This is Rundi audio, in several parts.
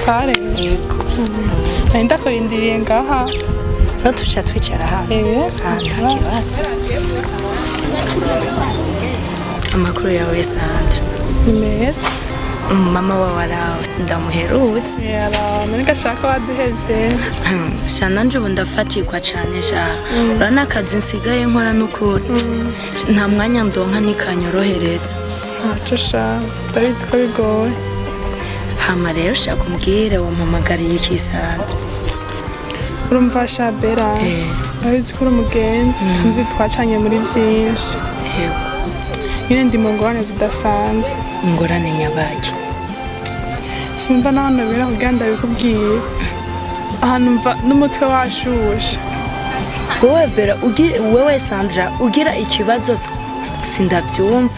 Kare. Yego. Nari ndakurindiriye ngaha. No tuca twicara hano. Eh. Ah, nta kibazo. Amakuru yawe, Sandra? Ni meza. Mama wawe araho? Sindamuherutse. Yara, nari gashaka waduhevye. Sha, nanje ubu ndafatirwa cane sha. Urabona akazi nsigaye nkora, n'ukuri nta mwanya ndonka, nikanyorohereza. Ntaco sha, ndabizi ko bigoye. Hama rero shaka umbwire, wampamagariye iki, Sandra? Urumva sha Bera, ndabizi ko uri umugenzi kandi twacanye muri vyinshi. Yego. Nyine ndi mu ngorane zidasanzwe. Ingorane nyabaki? Sinumva n'ahantu bera kugira ndabikubwiye. Ahantu mva n'umutwe washushe. Wowe Bera, ugira wewe Sandra ugira ikibazo, sindavyumva.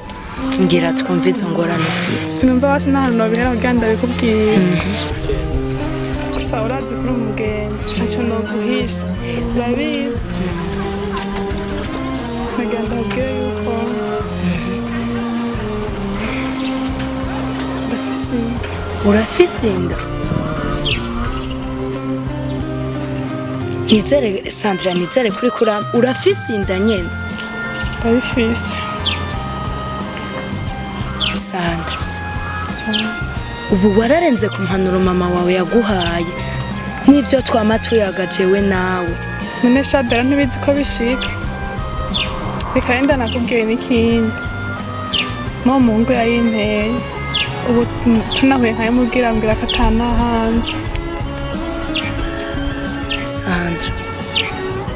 Ngira twumve izo ngorane ufise. Sinumva basi n'ahantu nobihera kugira ndabikubwiye. Gusa urazi ko uri umugenzi, ntaco noguhisha, urabizi. Nagira ndakubwire yuko ndafise inda. Urafise inda? Nizere, Sandra, nizere kuri kura urafise inda nyene. Ndabifise. Sandra, ubu wararenze ku mpanuro mama wawe yaguhaye n'ivyo twama tuyaga jewe nawe. None sha Bera, ntibizi ko bishika? Reka renda nakubwiye n'ikindi, n'uwo muhungu yayinteye ubu tunahuye nkayimubwira, mbwira ko atanahanze. Sandra,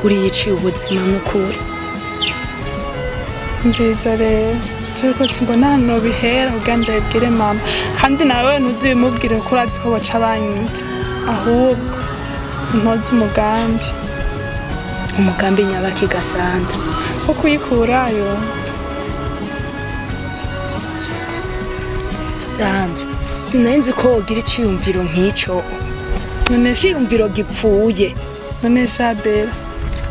uriyiciye ubuzima n'ukuri. Nziza rero, jewe simbona ahantu nobihera kugira ndabibwire mama, kandi nawe ntuzibimubwire kuko urazi ko boca banyica. Ahubwo ntoze umugambi. Umugambi nyabakiga, Sandra? Wo kuyikurayo. Sandra, sinari nzi ko wogira iciyumviro nk'ico. None Iciyumviro gipfuye. None sha Bera,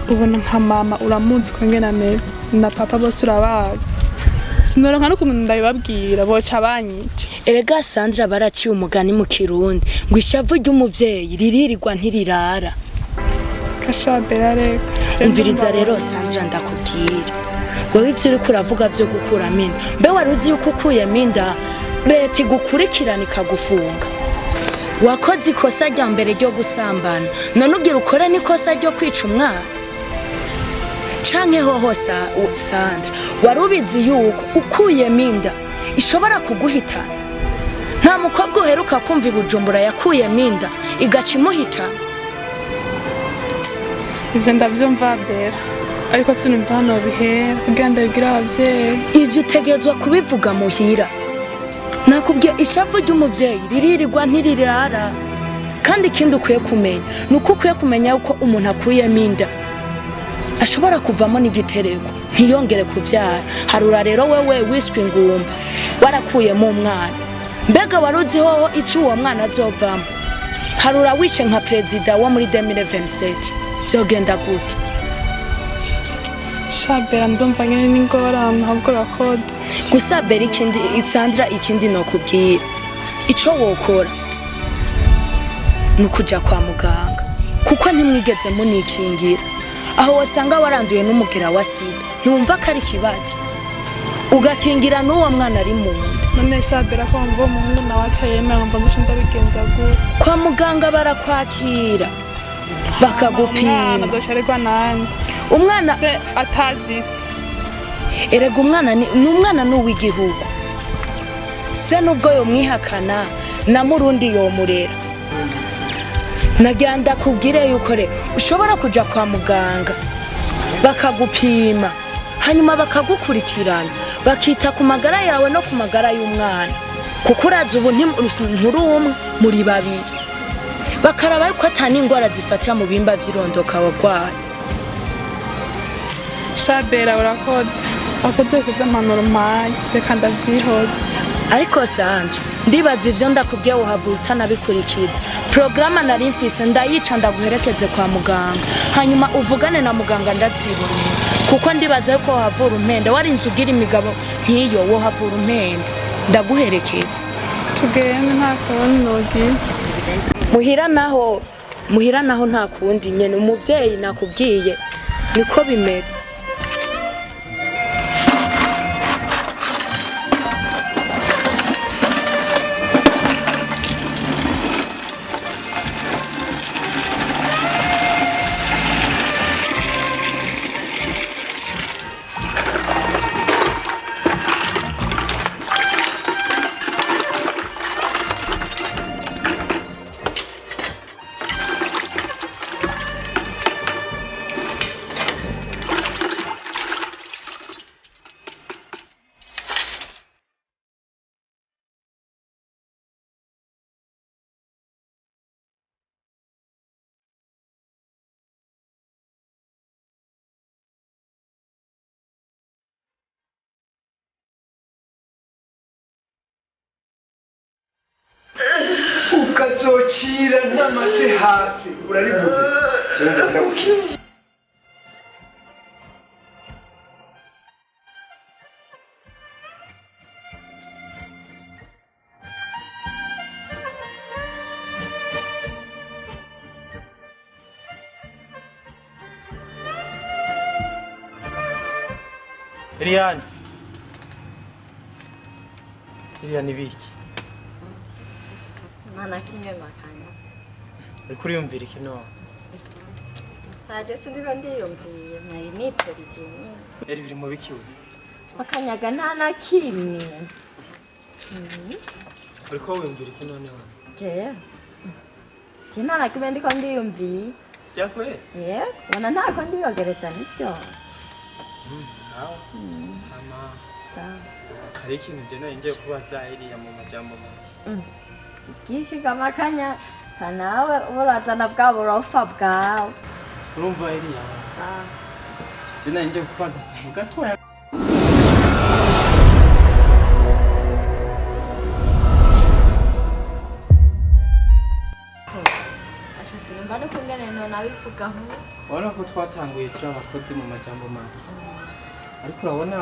ubona nka mama uramuzi ko ngena ameze, na papa bose urabazi, sinoronka n'ukuntu ndabibabwira, boca banyica. Erega Sandra, baraciye umugani mu Kirundi ngo ishavu ry'umuvyeyi riririrwa ntirirara. Kasha Bera, reka. Umviriza rero Sandra, ndakubwira, wewe ivyo uriko uravuga vyo gukuramo inda, mbe wari uzi yuko ukuyemo inda leta igukurikirana ikagufunga? Wakoze ikosa rya mbere ryo gusambana, none ugira ukore n'ikosa ryo kwica umwana? Canke hoho Sandra, wari ubizi yuko ukuyemo inda ishobora kuguhitana? Nta mukobwa uheruka kumva i Bujumbura yakuyemo inda igaca imuhitana? Ivyo ndavyumva Bera, ariko sinumva hano bihera kugira ndabibwire abavyeyi. Ivyo utegerezwa kubivuga muhira. Nakubwiye, ishavu ry'umuvyeyi riririrwa ntirirara. Kandi ikindi ukwiye kumenya ni uko ukwiye kumenya yuko umuntu akuyemo inda ashobora kuvamo n'igitereko, ntiyongere kuvyara. Harura rero wewe wiswe ingumba warakuyemo umwana, mbega wari uzi hoho ico uwo mwana azovamo? Harura wishe nka perezida wo muri 2027, vyogenda gute? Sha Bera, ndumva nyene n'ingorane, ahubwo urakoze. Gusa Bera, ikindi, Sandra, ikindi nokubwira, ico wokora ni ukuja kwa muganga, kuko ntimwigeze munikingira. Aho wasanga waranduye n'umugera wa sida, ntiwumva ko ari ikibazo? Ugakingira n'uwo mwana ari mu nda. None sha Bera, ko wumva uwo muhungu nawe atayemera, ngomba nduce ndabigenza gute? Kwa muganga barakwakira, Umwana bakagupima. azosharirwa nande? Umwana Se atazi se? Erega umwana ni umwana, ni uw'igihugu. Se nubwo yomwihakana, na murundi yomurera. Nagira ndakubwire yuko rero ushobora kuja kwa muganga bakagupima, hanyuma bakagukurikirana, bakita ku magara yawe no ku magara y'umwana, kuko urazi ubu nturi umwe, muri babiri. Bakaraba yuko ata n'indwara zifatira mu bihimba vy'irondoka wagwaye. Sha Bera, urakoze, wakoze kuza impanuro mpaye, reka ndavyihoze. Ariko Sandra, ndibaza ivyo ndakubwiye wohava utanabikurikiza. Porogaramu nari mfise ndayica, ndaguherekeze kwa muganga, hanyuma uvugane na muganga ndavyibonera, kuko ndibaza yuko wohavura umpenda. Warinze ugira imigabo nk'iyo, wohavura umpenda. Ndaguherekeza. Tugende, nta kubona nogiye. Muhira naho, muhira naho nta kundi nyene umuvyeyi nakubwiye niko bimeze. Ukazocira n'amate hasi urarivuze jenje ndagukira. Eliane, Eliane, ibiki? Nta na kimwe makanya. Uriko uriyumvira iki none? Ntaje sindiba ndiyumviye, nari nitorije nyine. Eri biri mu biki we? Makanyaga nta na kimwe. Uriko wiyumvira iki none we? Jewe je nta na kimwe ndiko ndiyumviye. Byakwe? Yego, ubona ntako ndiyogereza nivyo. Sawa. Ama Sawa. hari ikintu nje nari ngiye kubaza Eliya mu majambo make. Igiki kamakanya kanawe urazana bwa burofa bwawe. Urumva Eliya? Sawa. Nje nari ngiye kubaza akantu gatoya. Asha sinumva n'ukungene none abivugaho. Urabona ko twatanguye turi abakozi mu majambo make. Ariko urabona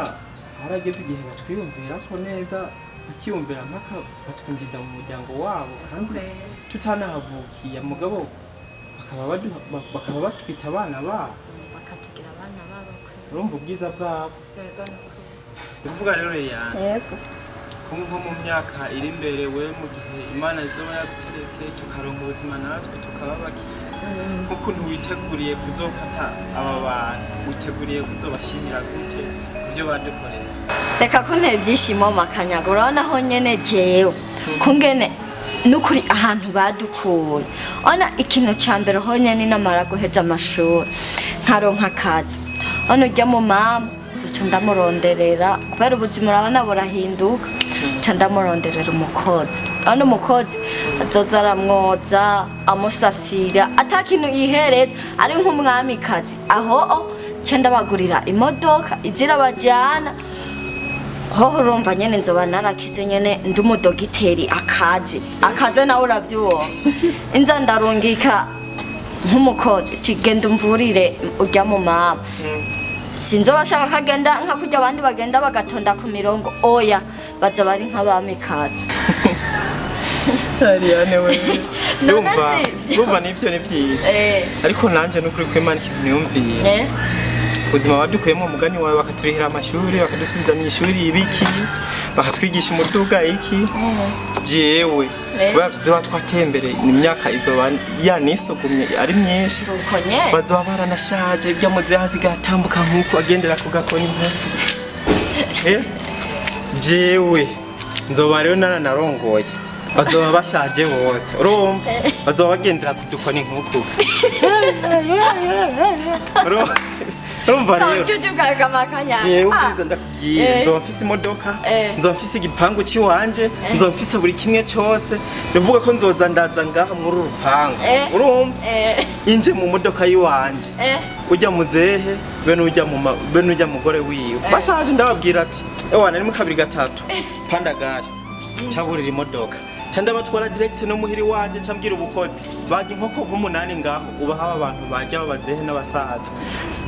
harageze igihe batwiyumvira ko neza bakiyumvira mpaka batwinjiza mu muryango wabo kandi tutanahavukiye, mugabo bakaba bakaba batwita abana babo. Bakatugira abana babo kwe. Urumva ubwiza bwabo. Yego nukuri. Kuvuga rero Eliane, Yego. ko nko mu myaka iri imbere we mu gihe Imana izoba yaduteretse tukaronka ubuzima natwe tukaba bakiye, nk'ukuntu witeguriye kuzofata aba bantu, witeguriye kuzobashimira gute kubyo badukoreye? Reka kuntera ibyishimo makanyaga, urabona aho nyene jewe kungene nukuri ahantu badukuye. Ona ikintu ca mbere ho nyene namara guheza amashuri nkaronka akazi, ona urya mu mama nzoca ndamuronderera, kubera ubuzima urabona burahinduka, nca ndamuronderera umukozi. Ona umukozi azoza aramwoza amusasira ata kintu yiherera, ari nk'umwamikazi. Aho o nca ndabagurira imodoka izirabajana hoho. Urumva nyene nzoba narakize nyene ndi umudogiteri akaze akaze, nawe uravyumva. Inza ndarungika nk'umukozi uti genda umvurire urya mu mama, sinzoba ashaka ko agenda nka kurya abandi bagenda bagatonda ku mirongo, oya, baza bari nk'abamikazi. Eliane we, None ndumva sivyo? ndumva nivyo ni vyiza, ariko nanje nukuri ko Imana ikintu niyumviye, ubuzima badukuyemo umugani wawe, bakaturihira amashuri, bakadusubiza mu ishuri ibiki, bakatwigisha umuduga iki, jewe kubera tuzoba twatembereye imyaka izoba yanisugumye ari myinshi, Suko nyene. bazoba baranashaje ibyo hasigaye atambuka nk'uko agendera ku gakoni nko. Jewe nzoba rero naranarongoye, bazoba bashaje bose, urumva bazoba bagendera ku dukoni nk'uku. Urumva rero Ubucucu bwawe kamakanya. jewe ubwiza ndakubwiye, nzoba mfise imodoka, nzoba mfise igipangu ciwanje, nzoba mfise buri kimwe cose. Ndavuga ko nzoza ndaza ngaha muri uru rupangu, urumva, inje mu modoka yiwanje, ujya muzehe bene ujya mu bene ujya mugore wiwe bashaje, ndababwira ati ewana ni mu kabiri gatatu panda gari caburira imodoka, ca ndabatwara direct no muhiri wanje, ca mbwira ubukozi baga inkoko nk'umunani ngaho ubaha abantu bajya babazehe n'abasaza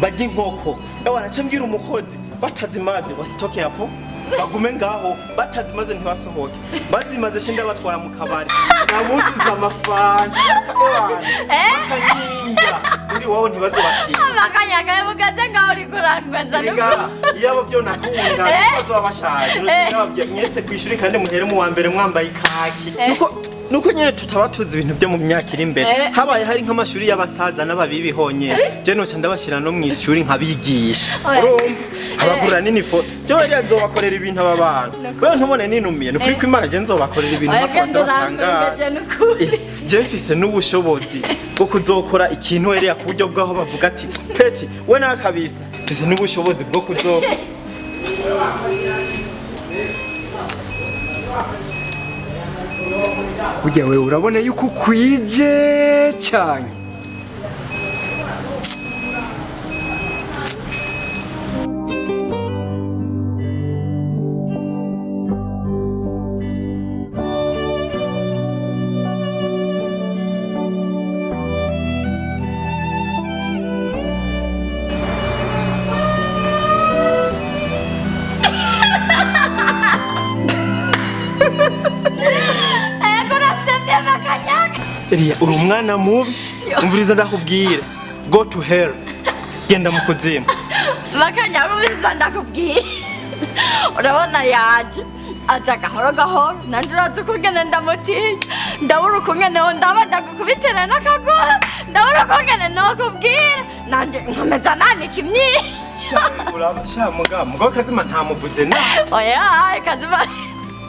bajya inkoko. Ewana ca mbwira umukozi batazimaze wasitoke hapo. Bagume ngaho batazimaze ntibasohoke. Bazimaze shinda batwara mu kabari. Nabuzuza amafanta. Bakaninja. Uri wowe ntibaze batinya. Makanyaga mugaze ngaho uri kurantwenza. Erega iyaba byo nakunda bazoba bashaje. Nababwiye mwese kwishuri kandi muhere mu wa mbere mwambaye ikaki. Nuko nyene tutaba tuzi ibintu byo mu myaka iri imbere. Habaye hari nk'amashuri y'abasaza n'ababibi honyene. Je noca ndabashira no mw'ishuri nkabigisha. Urumva? Abagurira n'inifo. Jewe rero nzobakorera ibintu aba bantu. Wewe ntubone ninumiye. Ni ukuri ko Imana je nzobakorera ibintu mpaka batangara. Je mfise n'ubushobozi bwo kuzokora ikintu eriya ku buryo bwaho bavuga ati peti we nakabisa. Mfise n'ubushobozi bwo kuzokora. Burya wewe urabona yuko ukwije cyane. Eriya uri umwana mubi. Umviriza ndakubwira. Go to hell. Genda mu kuzimu. Makanyaga umviriza ndakubwira. Urabona yaje aza gahoro gahoro nanje urazi ukungene ndamutinya. Ndabura ukungene ndaba ndagukubitira n'akaguru. Ndabura ukungene nokubwira. Nanje nkomeza nanika imyiyo. Sha mugabo Kazima ntamuvuze nabi. Oya Kazima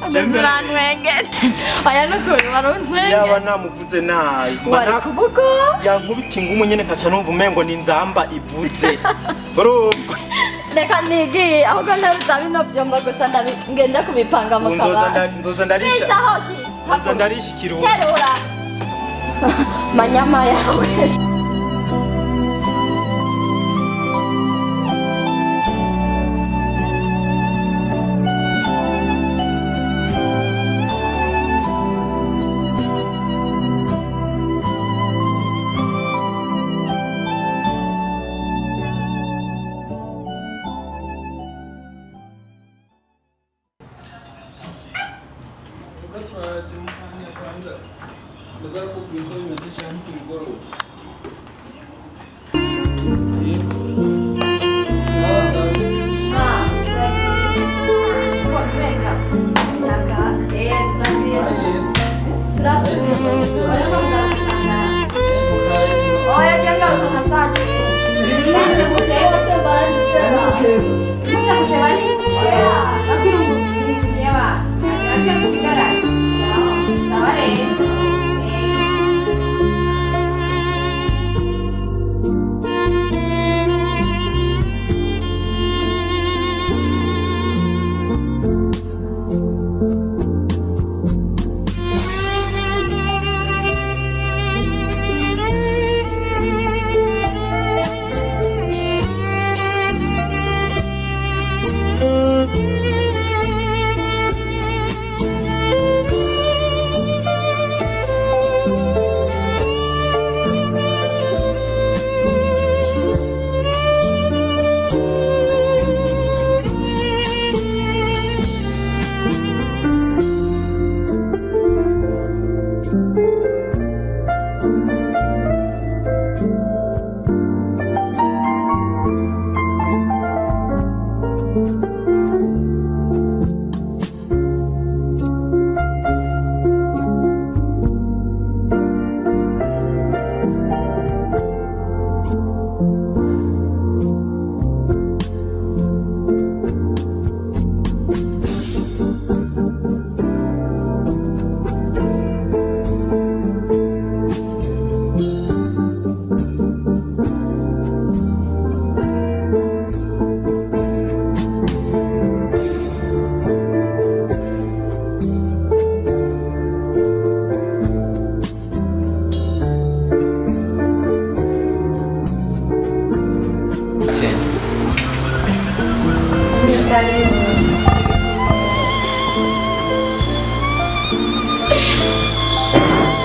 urantwengeze. Oya nukuri waruntwengeze. Yaba namuvuze nabi. Wari kubuko. Yankubita ingumu nyene nkaca numva umengo ni inzamba ivuze. Urumva? Reka nigiye ahubwo ntabiza bino vyombo gusa ngenda kubipanga mu kabati. Nzoza ndarisha. Nzoza ndarisha ikiruhuko. Terura. Manyama yawe.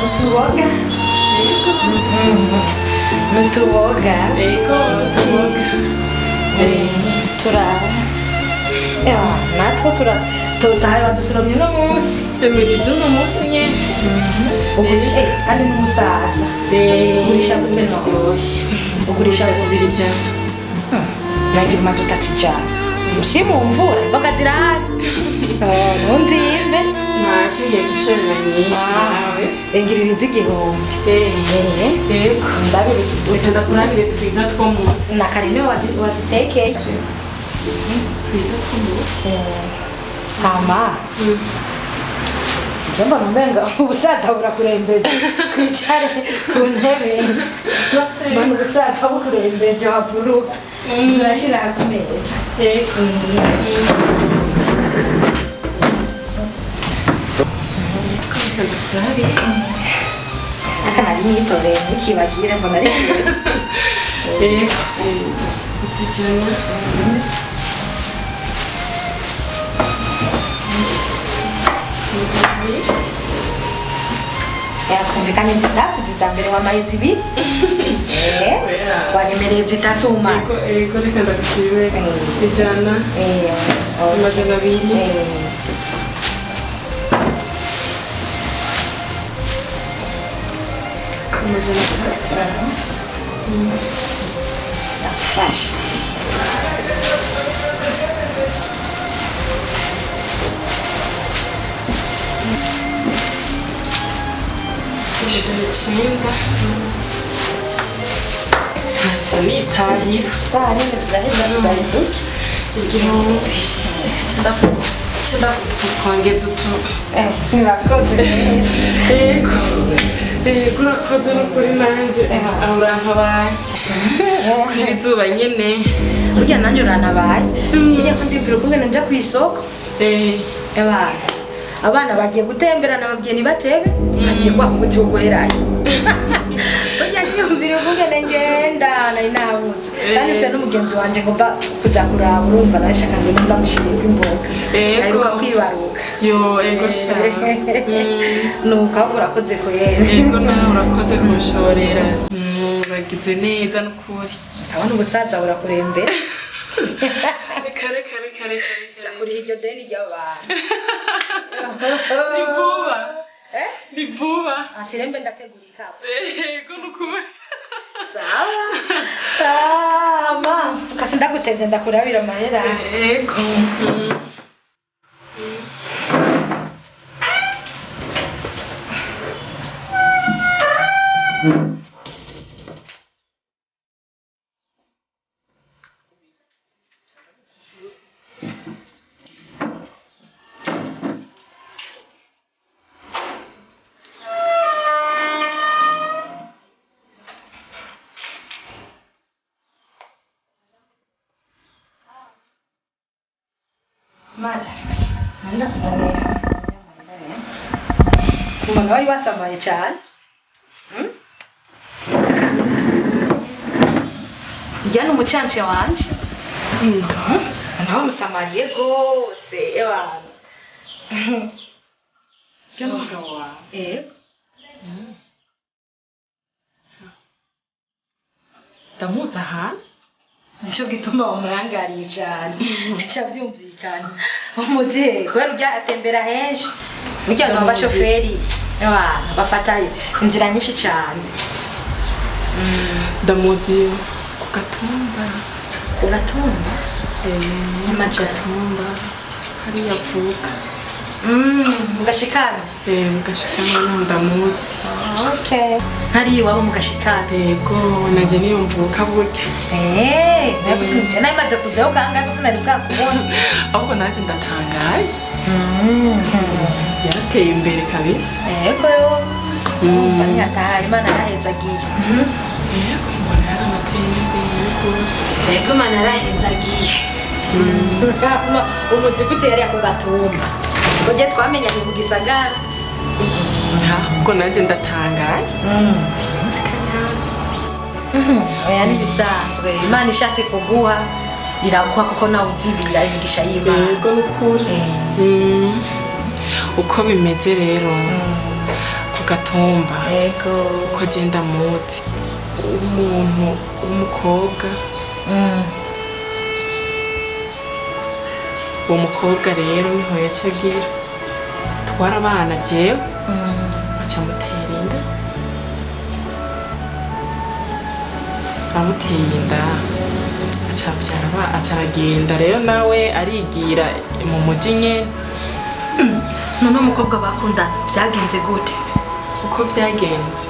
Utuboga. Nutuboga. Ego, nutuboga. Turaba. Natwe turatahaye badusoromye uno munsi. Emiriza uno munsi nyene. Ugurisha kandi n'umusaza. Ugurisha gute no? Ugurisha zibiri ijana. Nagira amatuta ijana. Si mu mvura imboga zirahari. Ntunzimbe. Ntacyo ngiye gushorera nyinshi nawe. Ingiririza igihumbi. Yego. Ndabire Reka ndakurabire twiza two munsi. Na kare niwe wazitekeye. Twiza two munsi. Hama. Je mbona umenga ubusaza burakurembeje. Twicare ku ntebe. Mbona ubusaza bukurembeje wavuruka. Turashira ku meza. Yego. Aka nari nitoreye ntukibagire mbona ari byiza. Yego. Nzijana. Twumvikanye zitatu ziza mbere wamaye zibiri. Wanyemereye zitatu umara. Yego reka ndagushime. Ijana. 200. 300. Ndagufasha. 900. Ntacyo nitahira. 1000. Ndakongeza utu. Murakoze. Yego. Yego urakoze n'ukuri nanjye. Aho urantabaye. Kwira izuba nyene. Burya nanjye urantabaye. Burya ko ndimvira ukungene nja kw'isoko. Ebana. Abana bagiye gutemberana babwiye ntibatebe. Hagiye kwaka umuti wo guherayo. Burya niyumvira ukungene ngenda nari nabuze. Kandi mfise n'umugenzi wanje ngomba kuja kuraba urumva nawe shaka ngo ndamushiriyeko imboga. Aheruka kwibaruka. Yo ego sha. Nuko ahubwo urakoze kweri. Ego nawe urakoze kunshorera. Uragize neza n'ukuri. Ndabona ubusaza burakurembera. Reka reka reka reka. Ja kuriha iryo deni ry'abantu. Ni vuba. Ni vuba. Ati rembe ndategura ikapu. Ego n'ukuri. Sawa. Ma, kasi ndagutevye ndakurabira amahera. Ego. Mada, mbona wari wasamaye cyane. Njya ni umucance wanje. Nawe musamariye rwose abantu. Njya n'umugabo wawe. Yego. Ndamuzi ahantu. Nico gituma wamurangariye cyane. Bica byumvikana. Umuvyeyi kubera urya atembera henshi. Burya ni abashoferi abantu bafata inzira nyinshi cyane. Ndamuzi ku Gatumba. Ku Gatumba? Gatumba hariya avuka. Mu Gashikano? Mu Gashikano niho ndamuzi. Okay. Hariya iwabo mu Gashikano? Yego, nanje niyo mvuka burya. Nawe gusa nje nawe maze kuzaho kangahe gusa nari bwakubona. Ahubwo nanje ndatangaye. Yarateye imbere kabisa. Yego yo. Umva ntiyataha Imana yarahezagiye. Yego, mbona yaranateye imbere y'ukuri. Yego Imana yarahezagiye. Umuzi gute yari ku Gatumba? Uje twamenyanye mu gisagara. Ntabwo nanje ndatangaye. Sinzi kanyana. Oya ni bisanzwe. Imana ishatse kuguha iraguha kuko nawe uzibira imigisha y'Imana. Yego n'ukuri. Uko bimeze rero ku Gatumba. Yego. Uko agenda muzi. Umuntu w'umukobwa. Uwo mukobwa rero niho yaca agira twara abana jewe aca amutera inda, amuteye inda aca abyara, aca aragenda rero nawe arigira mu muji nyene. None umukobwa bakundana byagenze gute? Uko byagenze,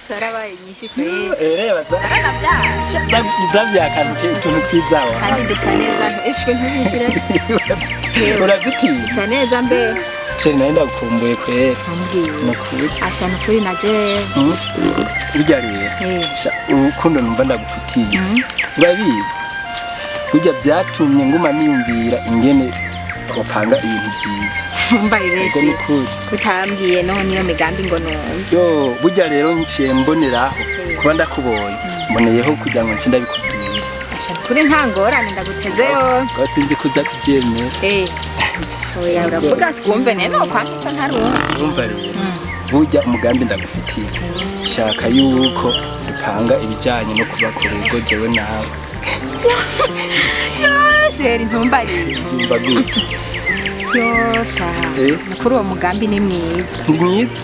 Zarabaye nyinshi kweli. Reba zavya akantu utuntu twiza wa. Kandi dusa neza, ishwe ntuzishire. Urazitiye. Dusa neza mbe. Chéri nawe ndagukumbuye kweli. Nukuri. Asha nukuri na je. Burya rero urukundo numva ndagufitiye. Urabizi. Burya byatumye nguma niyumvira ingene twopanga ibintu byiza. Mbaye benshi. Kutambwiye none iyo migambi ngo numve. Yo, burya rero nciye mboneraho kuba ndakubonye. Mboneyeho kugira ngo nce ndabikubwira. Asha kuri nta ngorane ndagutezeyo. Ko sinzi kuza kubyemera. Oya uravuga twumve nene kwanga ico ntarumva. Urumva rero. Burya umugambi ndagufitiye. Shaka yuko dupanga ibijanye no kubakora urugo jewe nawe. Chéri ntumbariye. Ntumva gute? Yosha, mukuru uwo mugambi ni mwiza. Ni mwiza?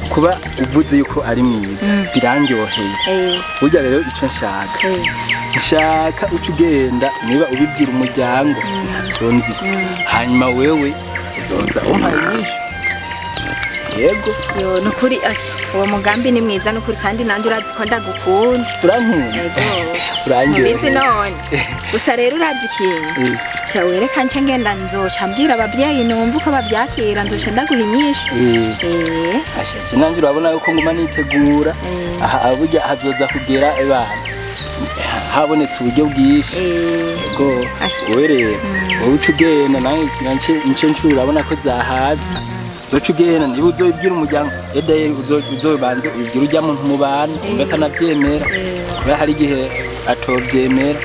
Kuba uvuze yuko ari mwiza birandyoheye. Burya rero ico nshaka. Nshaka uca ugenda niba ubibwira umuryango ntavyo nzi. Hanyuma wewe uzoza umpaye inyishu. Yego. Yo nukuri asha uwo mugambi ni mwiza nukuri kandi nanje urazi ko ndagukunda. Urankunda? Urandyoheye. Mubizi none. Gusa rero urazi ikintu. Sha wereka nce ngenda nzoca mbwira abavyeyi numva uko bavyakira nzoca ndaguha inyishu. Asha je nanje urabona yuko nguma nitegura. Aha burya hazoza kugera ebana. Habonetse uburyo bwinshi. Yego. Wewe rero wowe uca ugenda nanjye nce ncura urabona ko zahaza. Uzoca ugenda niba uzoibwira umuryango edaye uzobanze ubibwira ujya muntu mubana umve akanavyemera kubera hari igihe atovyemera.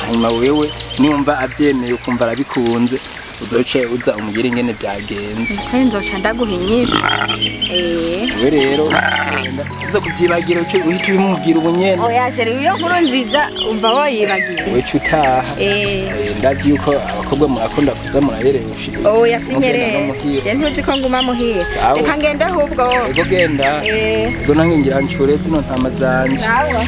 Hanyuma wewe niwumva avyemeye ukumva arabikunze uzoce uza umubwire ingene vyagenze. Kandi nzoca ndaguha inyishu. Wewe rero uza kuvyibagira uce uhita ubimubwira ubunyene. Oya chéri iyo nkuru nziza umva woyibagira. Wewe utaha. Ndazi yuko abakobwa murakunda kuza muraberewe. Oya sinyereye. Je ntuzi ko nguma muhira. Reka ngende ahubwo. Ego genda. Ego nange ngira ncure zino ntama zanje. Sawa.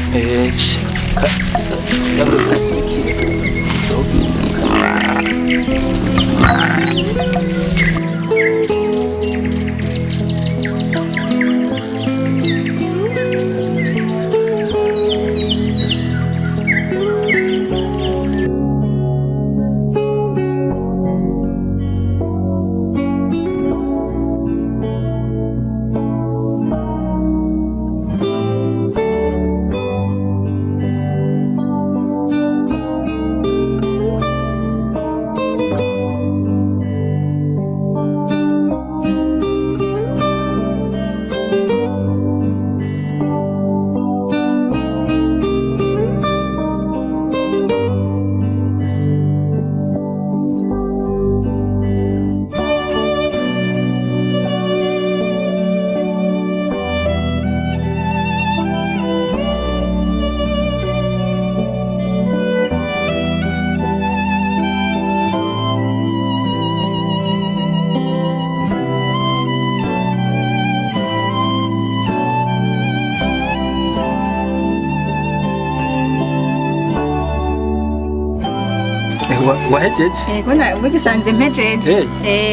Wahejeje? Yego na ubwo usanze mpejeje.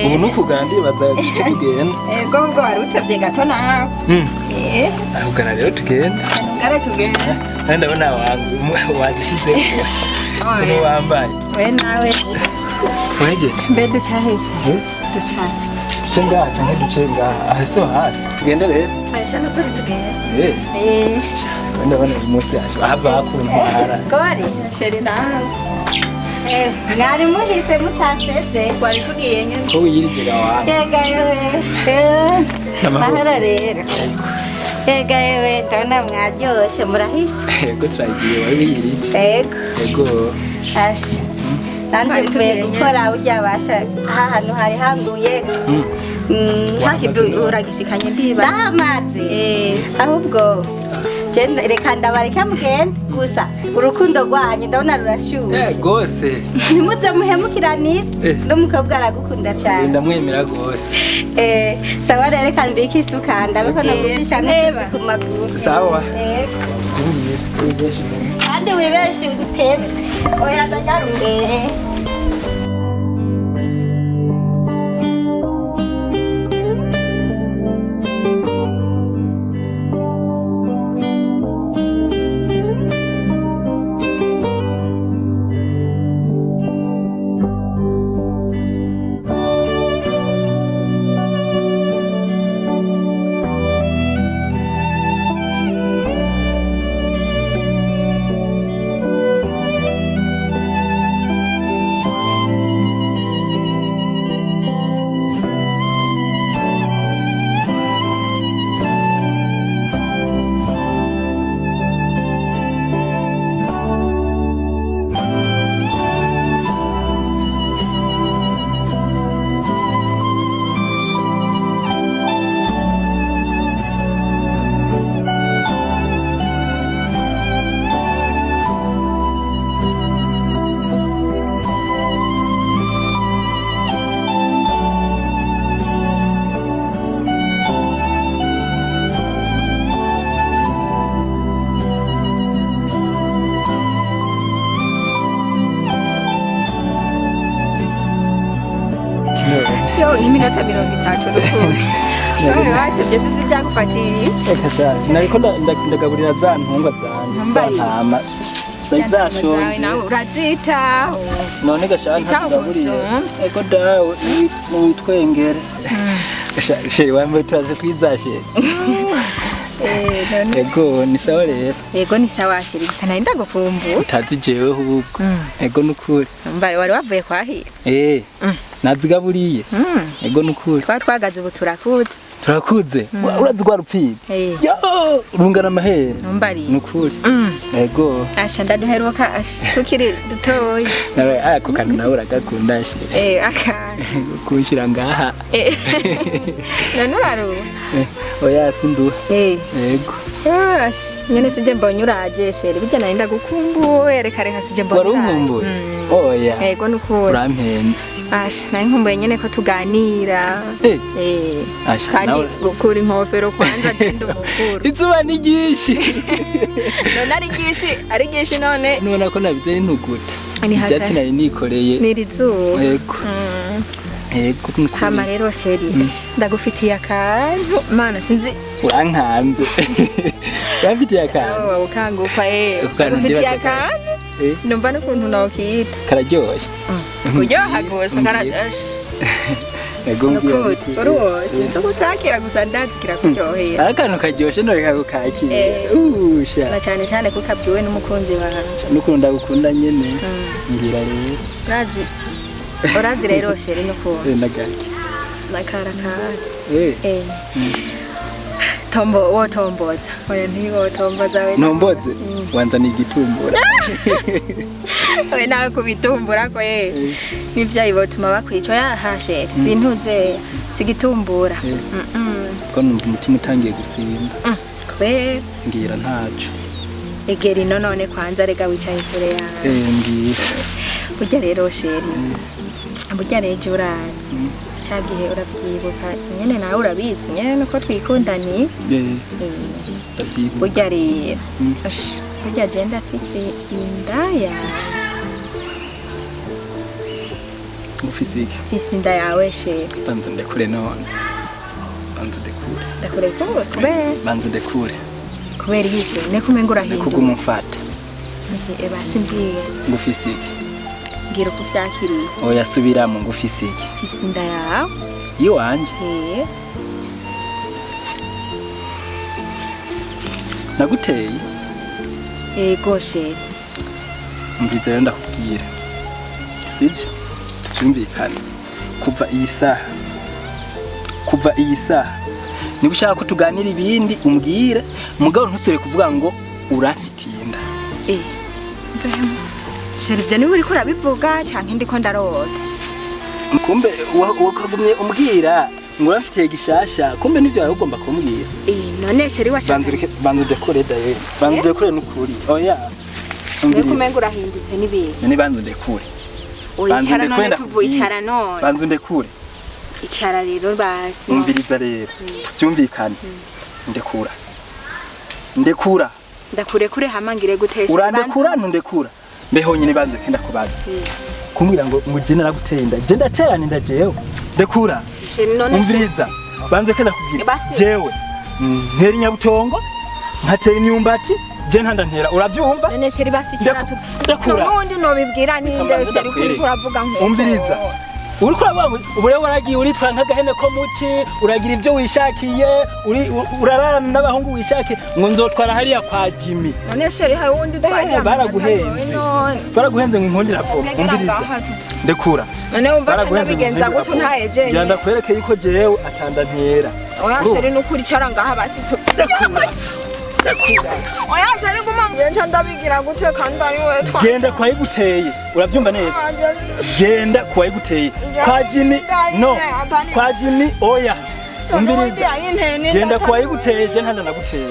Ubu nukugandi baza tugenda. Yego ubwo wari utevye gato nawe. Ahugana rero tugenda. Ngara tugenda. Kandi ndabona wangu wazishizeho. Uno wambaye. We nawe. Wejeje. Mbe ducahishe. Ducaje. Duce ngaha canke duce ngaha. Aha so hafi. Tugende rero. Asha no kuri tugende. Ndabona uyu munsi ahava hakuntwara. Gori. Sheri nawe. Mwari muhise mutaseze. Twari tugiye nyine. Ko wiyirije wawe. Yega yewe. Mahoro rero. Yega yewe ndabona mwaryoshe murahise. Yego turagiye wari wiyirije. Yego. Yego. Asha. Nanje mvuye gukora burya basha aha hantu hari hanguye. Caki uragishikanye ndiba. Ndahamaze. Ahubwo reka ndabareka mugende gusa urukundo rwanyu ndabona rurashushe. Gose. Ntimuze muhemukiranire. N'umukobwa aragukunda cyane. Ndamwemera gose. Sawa rero reka mbike isuka ndabiko nagushisha neza ku maguru. Sawa. Kandi wibeshe utebe. Oya ndagarure. Yo iminota 30 n'ukuri. None watevye sinzi ivyagufatiye. Reka sha, nariko ndagaburira za ntungwa zanje, za ntama. Zashonje. Nawe urazitaho. None gasha ntazigaburiye. Ego dawe witwengere. Sheri wambaye turaje twiza sheri. Ego ni sawa rero. Ego ni sawa sheri gusa nari ndagukumbuye. Utazi jewe ahubwo. Ego nukuri. Mbare wari wavuye kwahira. Nazigaburiye. Ego nukuri. Twa twagaze ubu turakuze. Turakuze. Urazi rwa rupfizi. Yo rungana amahera. Mbari. Nukuri. Ego. Asha ndaduheruka tukiri dutoyi. Nawe ako kantu nawe uragakunda sheri. Aka. Kunshira ngaha. None uraruha. Oya sinduha. Ego. Ash, nyene sije mbonye uraje sheri bijya nari ndagukumbuye reka reka sije mbonye. Wari unkumbuye? Oya. Ego nukuri. Urampenze. Ash, nari nkumbuye nyene ko tuganira. Asha, kandi gukura inkofero kwanza genda umukuru. Izuba ni ryinshi. None ari ryinshi, ari ryinshi none. Nubona ko nabize n'intuguta. Ibyatsi nari nikoreye. Ni rizuba. Ego. Ego. Hama rero sheri, ndagufitiye akantu. Mana sinzi urankanze. Uramfitiye akantu. Ukanguka Ndagufitiye akantu. Sinumva n'ukuntu nokita. Kararyoshye. Kuryoha gose kararyoshye. Ego mbwira. Uruwo sinzi uko ucakira gusa ndazi kirakuryohera. Akantu karyoshe none kakakira. Usha. Na cyane cyane kuko abwiwe n'umukunzi wawe. N'ukuntu ndagukunda nyene. Mbwira rero. Urazi. Urazi rero sheri n'ukuntu. Ndagaki. Nakarakazi. Tombo wotomboza. Oya ntiwotomboza we. Ntomboze? Wanzana igitumbura. We nawe kubitumbura ko Nivyayi botuma bakwica ya sheri. Sintuze sigitumbura. Ko numva umutima utangiye gusimba. Kubera ngira ntaco. Egera ino none kwanza rega wicaye kure yawe. Mbwira. Burya rero sheri. Burya rero urazi. Cya gihe urabyibuka nyene nawe urabizi nyene nuko twikundaniye. Ndabyibuka. Burya rero. Burya je ndafise inda yawe. Ufise iki? Mfise inda yawe sheri. Banza ndekure none. Banza ndekure. Ndakurekure kubera Banza undekure. Kubera iki chéri? Niko umenga urahindutse. Ndekuguma umfata. Eba simbwiye. Ngufise iki? Mbwira uko vyakiriye. Oya subiramo, ngufise iki? Mfise inda yawe. Iwanje? Eh. Naguteye? Ego chéri. Umviriza rero ndakubwira. Sibyo? Tuvyumvikane. Kuva iyi saha. Kuva iyi saha. Niba ushaka ko tuganira ibindi umbwire, mugabo ntusubire kuvuga ngo uramfitiye inda. Eh. Chéri ibyo niba uriko urabivuga canke ndiko ndarota. Kumbe wakagumye umbwira ngo uramfitiye gishasha, kumbe nivyo wari ugomba kumbwira. Eh, none chéri washaka. Banza udekore daye. Banza udekore nukuri. Oya. Niko umenga urahindutse n'ibintu. None banza udekure. Oya icara none tuvuye icara none. Banza undekure. Icara rero basi. Umviriza rero. Tuvyumvikane. Ndekura. Ndekura. Ndakurekure hamangire gutesha. Urandekura ntundekura. Mbeho nyine banze kenda kubaza. Kumbwira ngo muje naraguteye inda. Je ndaterana inda jewe. Ndekura. Umviriza. Banze kenda kubwira. Jewe. Ntera inyabutongo, nkatera imyumbati, je ntanda ntera. Uravyumva? None chéri basi icara tu. Ndekura. Nundi nobibwira ninde chéri kuri uravuga nko. Umviriza. Uriko uravuga ubure waragiye uritwara nk'agahene ko muki, uragira ibyo wishakiye, urararana n'abahungu wishakiye, ngo nzotwara hariya kwa Jimmy. None chéri hari undi twajya. Baraguhenze. Baraguhenze ngo inkondi iravoma. Umviriza. Ndekura. None wumva cyane bigenza gute ntayeje. Ngira ndakwereke yuko jewe atanda ntera. Oya chéri nukuri icara ngaha basi tu. Ndekura. Ndekura. Oya chéri guma nje ndabigira gute kandi ari wewe twa. Genda kwa iguteye. Uravyumva neza? Genda kwa iguteye. Kwa Jimmy no. Kwa Jimmy oya. Umviriza. Genda kwa iguteye je ntanda naguteye.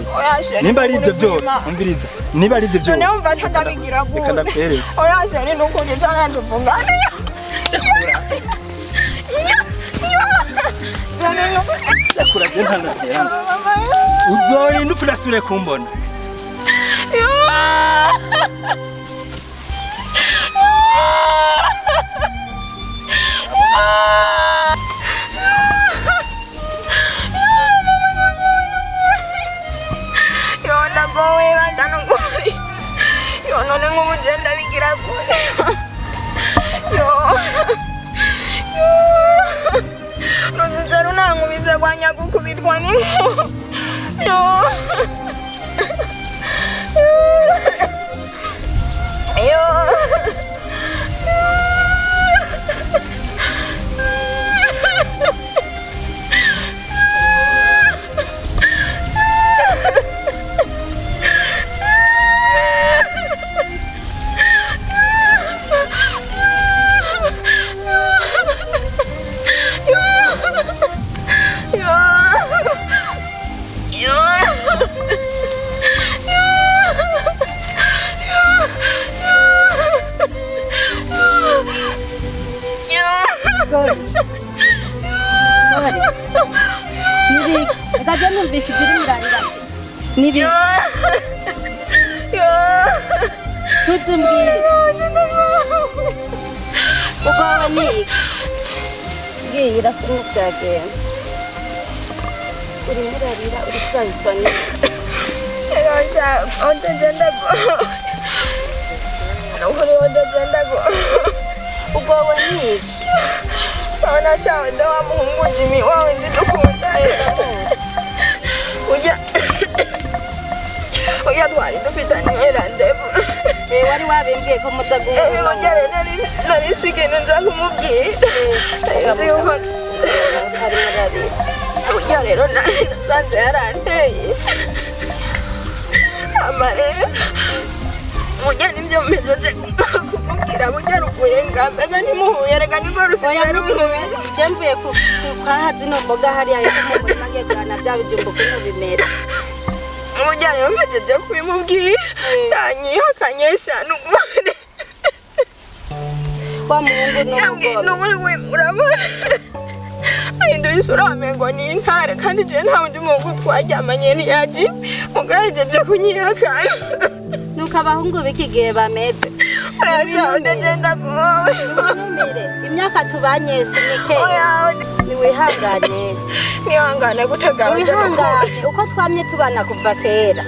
Nimba ari ivyo byose, umviriza. Niba ari ivyo byose. None wumva cyane ndabigira gute. Reka ndakwereke. Oya chéri nukuri icara tuvugane. Ndakura je ntanda ntera. Uzorinda upfudasubire kumbona. Yo none nk'umugenda ndabigira gute. Yo. Ruzize runankubize kwa nyagukubitwa n'inkuba. Yo. Yo. Nibi. Tutumbwire. Uko ni? Ngira kuri byagenda. Uri murarira uri kubanzwa ni. Erasha, otagenda go. Nukuri otagenda go. Uko ni? Ona shawe wa muhungu Jimmy wawe ndi dukunda. Ujya Oya twari dufitanye rendez-vous. Wari wabimbwiye ko muza guhura. Ujya nari nsigaye nza kumubwira. Nzi yuko ujya rero nasanze yaranteye. Amarebe ujya nibyo mpejeje kumubwira ujya ruvuye ngambega ntimuhuye reka niko rusize runkubise. Je mvuye kwaha zino mboga hariya yo mu murima ngiye guhana bya bijumbu ukuntu bimera. Ujya rero mpejeje kubimubwira yanyihakanyesha n'ukuri. Wa muhungu ni n'ukuri we urabona ahinduye isura wamengo ni intare kandi je nta wundi muhungu twaryamanye ntiyaji mugahejeje kunyihakana. Nuko abahungu b'iki gihe bameze. Oya ndagowe. Imyaka tubanye si mike. Niwihangane. Nihangane gutega. Wihangane uko twamye tubana kuva kera.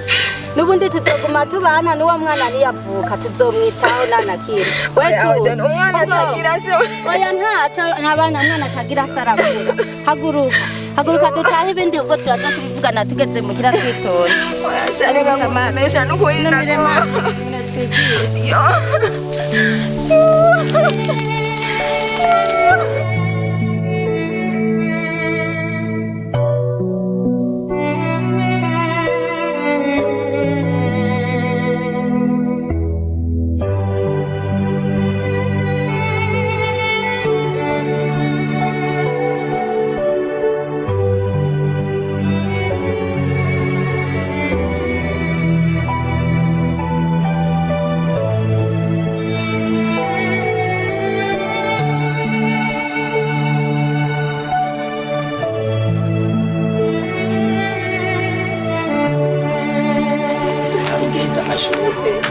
Nubundi tuzoguma tubana n'uwo mwana niyavuka tuzomwitaho nanakira. Wewe umwana atagira se. Oya ntaco ntabana mwana atagira se arakura. Haguruka. Haguruka dutahe ibindi ubwo turaza kubivugana tugeze muhira twitonze. Oya shareka nkumesha n'ukuri ndagowe. Yo.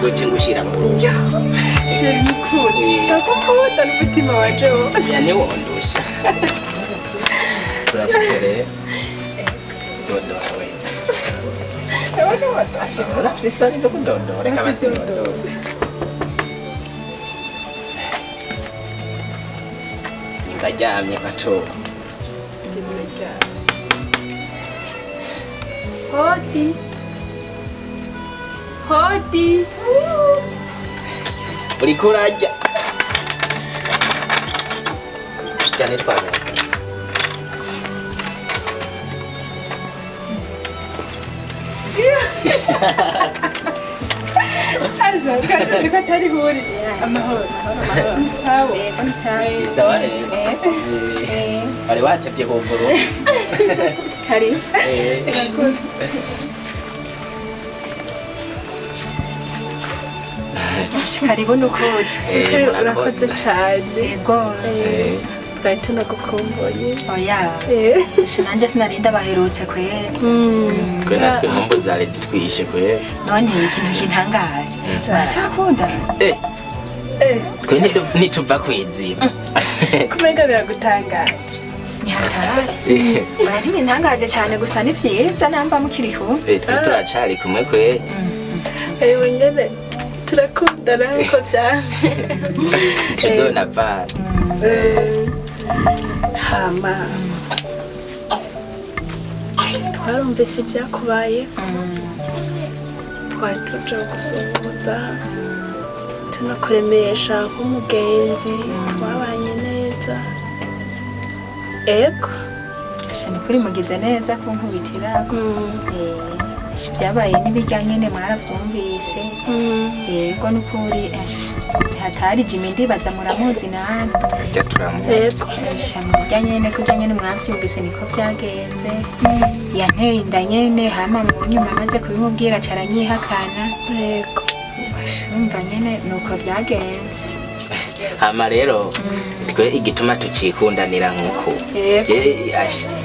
Zoche ngushira mu rugo. Sheri nukuri. Ndakukunda n'umutima wanje wose. Ya ntiwondusha. Urashitse rero. Dondora we. Urafise isoni zo kudondora reka bazidondore. Ndaryamye gato. Hodi. Hodi. Uriko urarya. Rya ntitwamenya. Aje, kandi ko atari huri. Amahoro. Sawa. Ni sawa rero. Bari bacapye kuguru. Kari. Karibu nukuri. Urakoze cyane. Yego. Twari tunagukumbuye. Oya. Nanje sinarinda baherutse kwera. Twe natwe inkumbu zari zitwishe kwera. None ikintu kintangaje. Muracakundana? Twe ntituva kwizima. Kumenga biragutangaje. Ntihatari. Oya ntibintangaje cyane gusa ni vyiza namba mukiri kumwe. Twe turacari kumwe kwera. Ewe nyene turakundana nkuko vyamye. Tuzonavana. Hama twarumvise ibyakubaye twari tuja gusuhuza tunakuremesha nk'umugenzi twabanye neza. Ego ni kuri mugize neza kunkubitira. Byabaye n'ibijya nyene mwaravyumvise. Yego nukuri hatari Jimmy ndibaza muramuzi nawe. Rya turamuzi. Yego. Murya nyene kurya nyene mwavyumvise niko byagenze. Yanteye inda nyene hama mu nyuma amaze kubimubwira caranyihakana. Yego. Urumva nyene nuko byagenze. Hama rero twe igituma tucikundanira nkuko. Je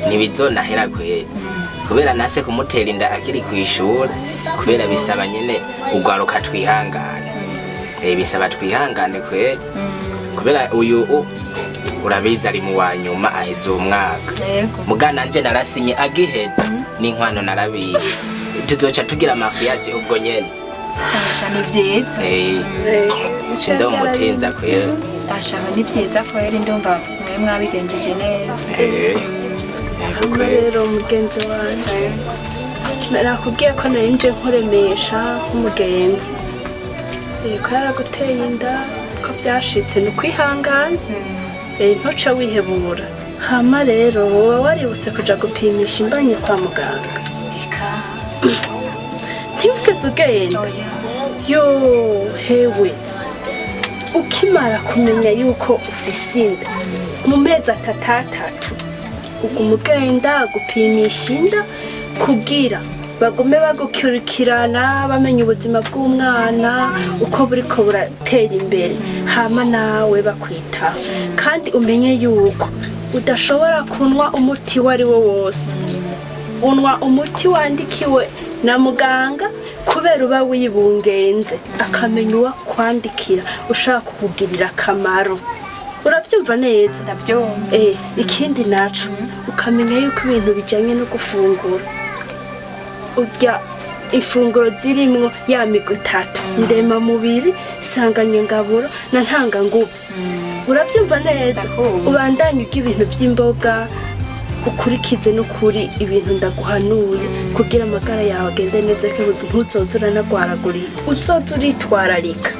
ntibizonahera kwera. Kubera nase kumutera inda akiri kwishura kubera bisaba nyene ugwaruka twihangane. Bisaba twihangane kwera. Kubera uyu urabiza ari mu wa nyuma aheza umwaka. Mugana nje narasinye agiheza n'inkwano narabiye. Tuzoca tugira mariage ubwo nyene. Asha ni vyiza. Ndo mutinza kwera. Asha ni vyiza kwera ndumva mwe mwabigenjeje neza. Rero mugenzi wanje narakubwiye ko nari nje nkuremesha nk'umugenzi. Ko yaraguteye inda ko byashitse ni ukwihangana ntuce wihebura. Hama rero wowe waributse kuja gupimisha imbanyi kwa muganga. Ntiwigeze ugenda. Yo hewe ukimara kumenya yuko ufise inda mu mezi atatu uguma ugenda gupimisha inda kugira bagume bagukurikirana bamenya ubuzima bw'umwana uko buriko buratera imbere hama nawe bakwitaho. Kandi umenye yuko udashobora kunywa umuti uwo ari wo wose. Unywa umuti wandikiwe na muganga Kubera uba wibungenze akamenya uwakwandikira ushaka kukugirira akamaro. Uravyumva neza? Ndavyumva. Ikindi naco ukamenya yuko ibintu bijanye no gufungura urya ifunguro zirimwo ya migwi itatu ndema mubiri sanganyangaburo na ntanganguvu. Uravyumva neza? Ubandanye urya ibintu vy'imboga ukurikize n'ukuri ibintu ndaguhanuye kugira amagara yawe agende neza ko ntuzoze uranagwaragurika. Uzoze uritwararika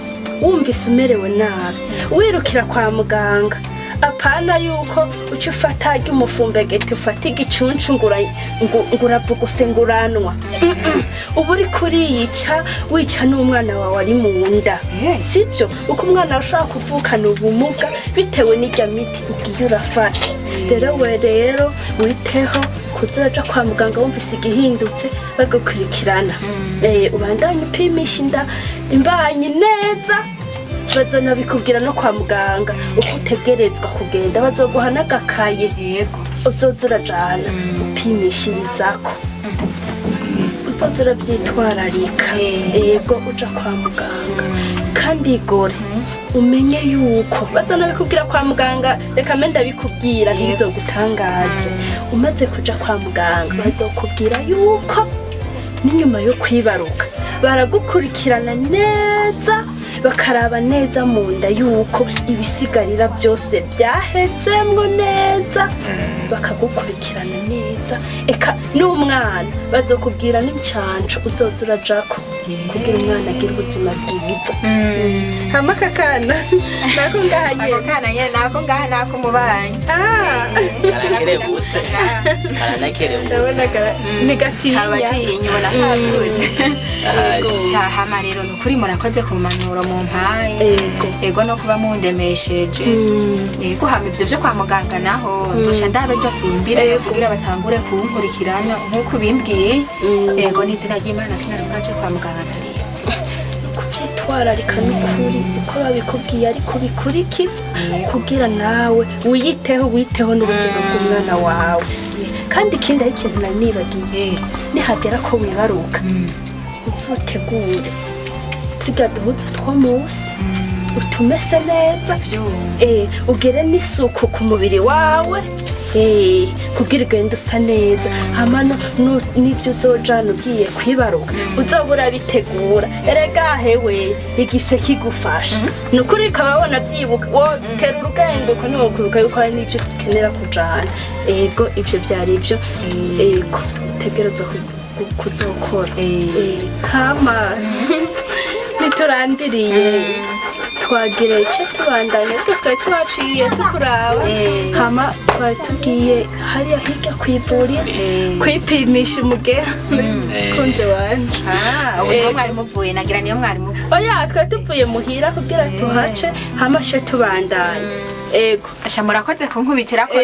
wumvise umerewe nabi wirukira kwa muganga. Apana yuko uca ufata ry'umufumbegeti ufata igicuncu nguravuga nguranwa. Uba uri kuriyica wica n'umwana wawe ari mu nda, sibyo? Uko umwana ashobora kuvukana ubumuga bitewe n'irya miti ugiye urafata. Rero we rero witeho kuzoja kwa muganga wumvise igihindutse bagukurikirana. Ubandanye upimisha inda imbanyi neza bazonabikubwira no kwa muganga uko utegerezwa kugenda bazoguha n'agakaye uzoza urajana upimishirizako uzoza uravyitwararika. Yego uja kwa muganga kandi gore umenye yuko bazonabikubwira kwa muganga. Reka mbe ndabikubwira ntibizogutangaze. Umaze kuja kwa muganga bazokubwira yuko n'inyuma yo kwibaruka baragukurikirana neza bakaraba neza mu nda yuko ibisigarira byose byahezemwo neza bakagukurikirana neza. Eka n'umwana bazokubwira n'incanco uzoza urajako kugira umwana agire ubuzima bwiza. Hama kakana nako ngaha nyene. Ako kana nyene nako ngaha nako mubanyi. Karakerebutse. Karanakerebutse. Ni gatinya. Abatinya ubona kavutse. Hama rero nukuri murakoze ku mpanuro mumpaye. Ego no kuba mundemesheje. Ego hama ivyo vyo kwa muganga naho nzosha ndabe byose imbire kugira batangure kunkurikirana nkuko bimbwiye. Ego n'izina ry'Imana sinarukaje kwa muganga ntariyo. Kuvyitwararika n'ukuri uko babikubwiye ariko bikurikiza kugira nawe wiyiteho witeho n'ubuzima bw'umwana wawe. Kandi ikindi ari ikintu nari nibagiye nihagera ko wibaruka uzotegure turya duhuzu two musi utumese neza ugere n'isuku ku mubiri wawe kugira ugende usa neza. Hama n'ibyo uzojana ugiye kwibaruka uzoba urabitegura. Erega hewe igise kigufasha nukuri ukaba wabona wotera urugendo uko ntiwokwibuka yuko hari n'ibyo ukenera kujana. Ego ivyo vyari ivyo ego utegerezwa kuzokora. Hama ntiturandiriye twagira ico tubandanya ariko twari tuhaciye tukuraba. Hama twari tugiye hariya hirya kw'ivuriro kwipimisha umugera kunze wanje. Ubu niho mwari muvuye nagira niyo mwari muvuye. Oya twari tuvuye muhira kugira tuhace hama she tubandanye. Ego asha murakoze kunkubitira ko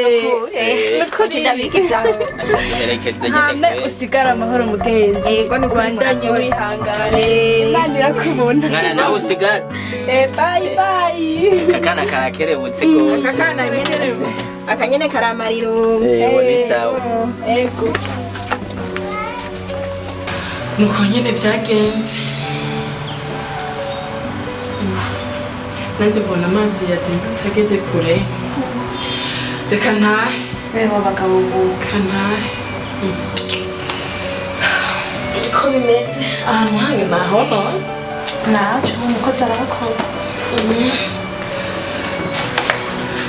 nukuri ndabigizaho. Asha duherekeze nyene hame usigara amahoro mugenzi. Ego ubandanye wihangane Imana irakubona. Mwana nawe usigara. Bye bye. Kakana karakerebutse gose. Kakana nyene akanyene karamariro. Ni sawa. Ego nuko nyene vyagenze. Nanje mbona amazi yazindutse ageze kure. Reka ntahe. Bebo bagabo reka ntahe. Ko bimeze ahantu hanyu naho none? Naco umukozi arabakora.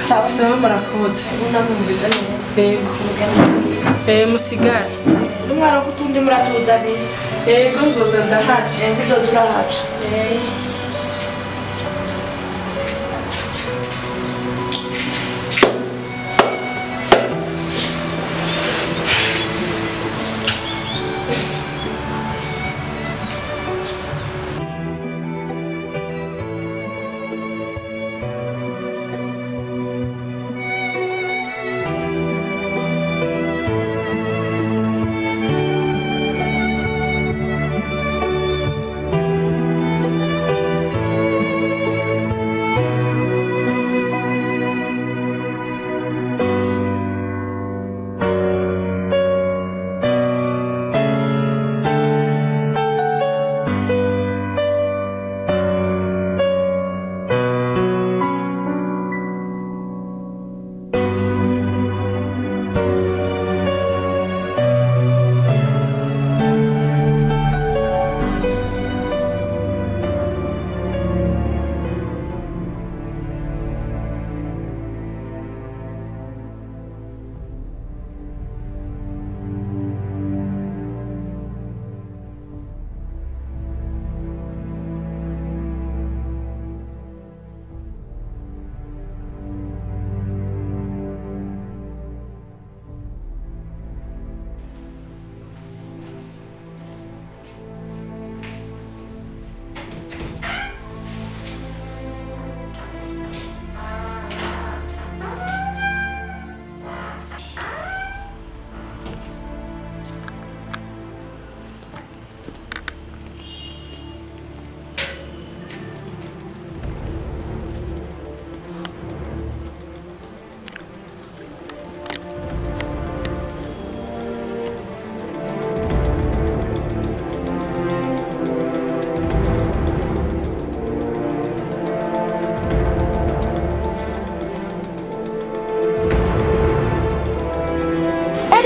Sawa sawa murakoze. Namwe mugenda neza. Yego. Musigare. Umwana kutundi muratuzanira. Yego nzoza ndahaca. Yego uzoza urahaca.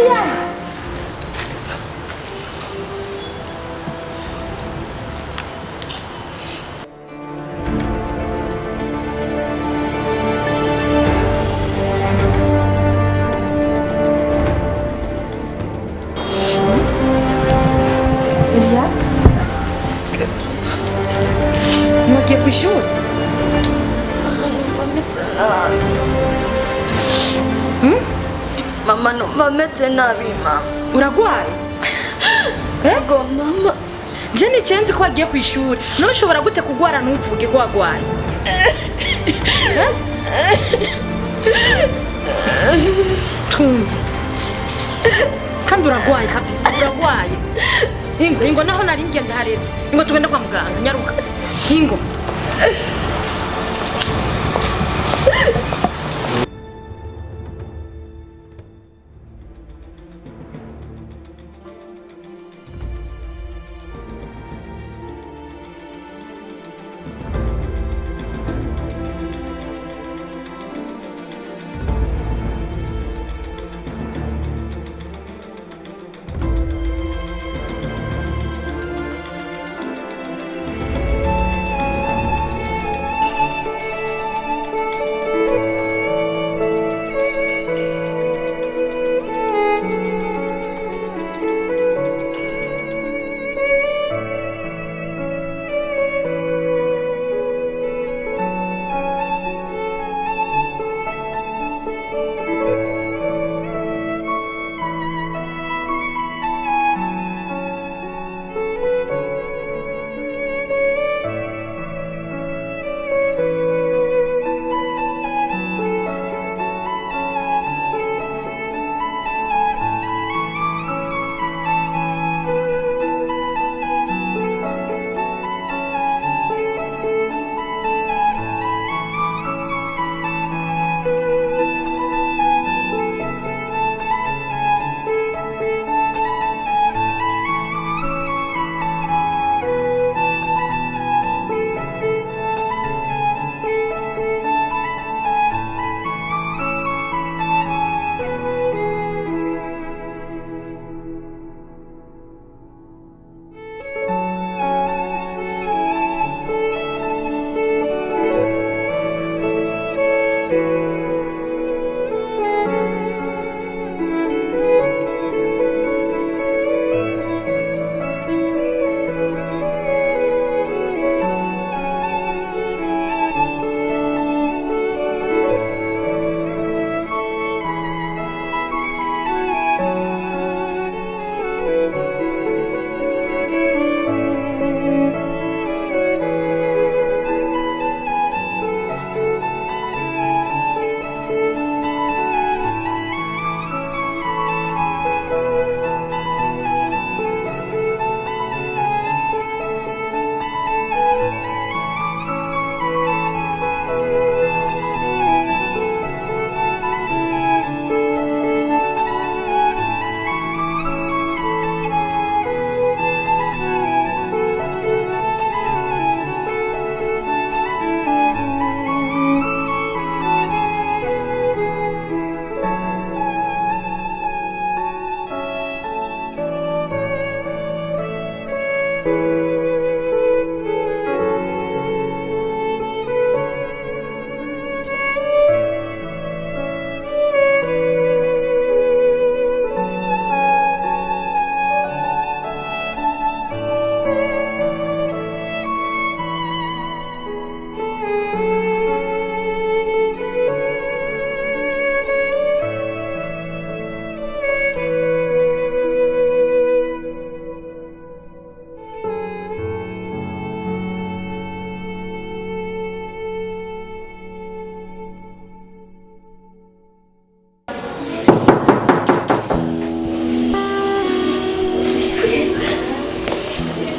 Eliane. Eliane? Mwagiye ku ishuri? Mama, numva meze nabi mama. Uragwaye? Yego mama. Je nicenzi ko wagiye ku ishuri. None ushobora gute kugwara ntuvuge ko wagwaye? Tumve. Kandi uragwaye kabisa, uragwaye. Ingo, ingo naho nari ngiye ndaharetse. Ingo tugende kwa muganga, nyaruka. Ingo.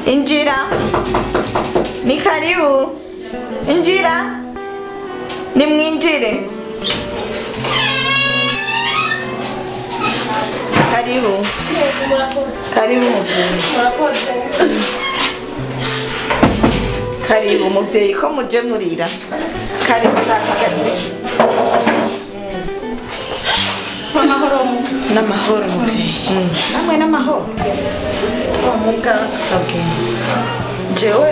Injira. Ni karibu. Injira. Nimwinjire. Karibu. Karibu muvyeyi. Karibu muvyeyi ko muje murira. Karibu nakagaze. Amahoro. N'amahoro muvyeyi. Namwe n'amahoro. Muganga sabwe. Jewe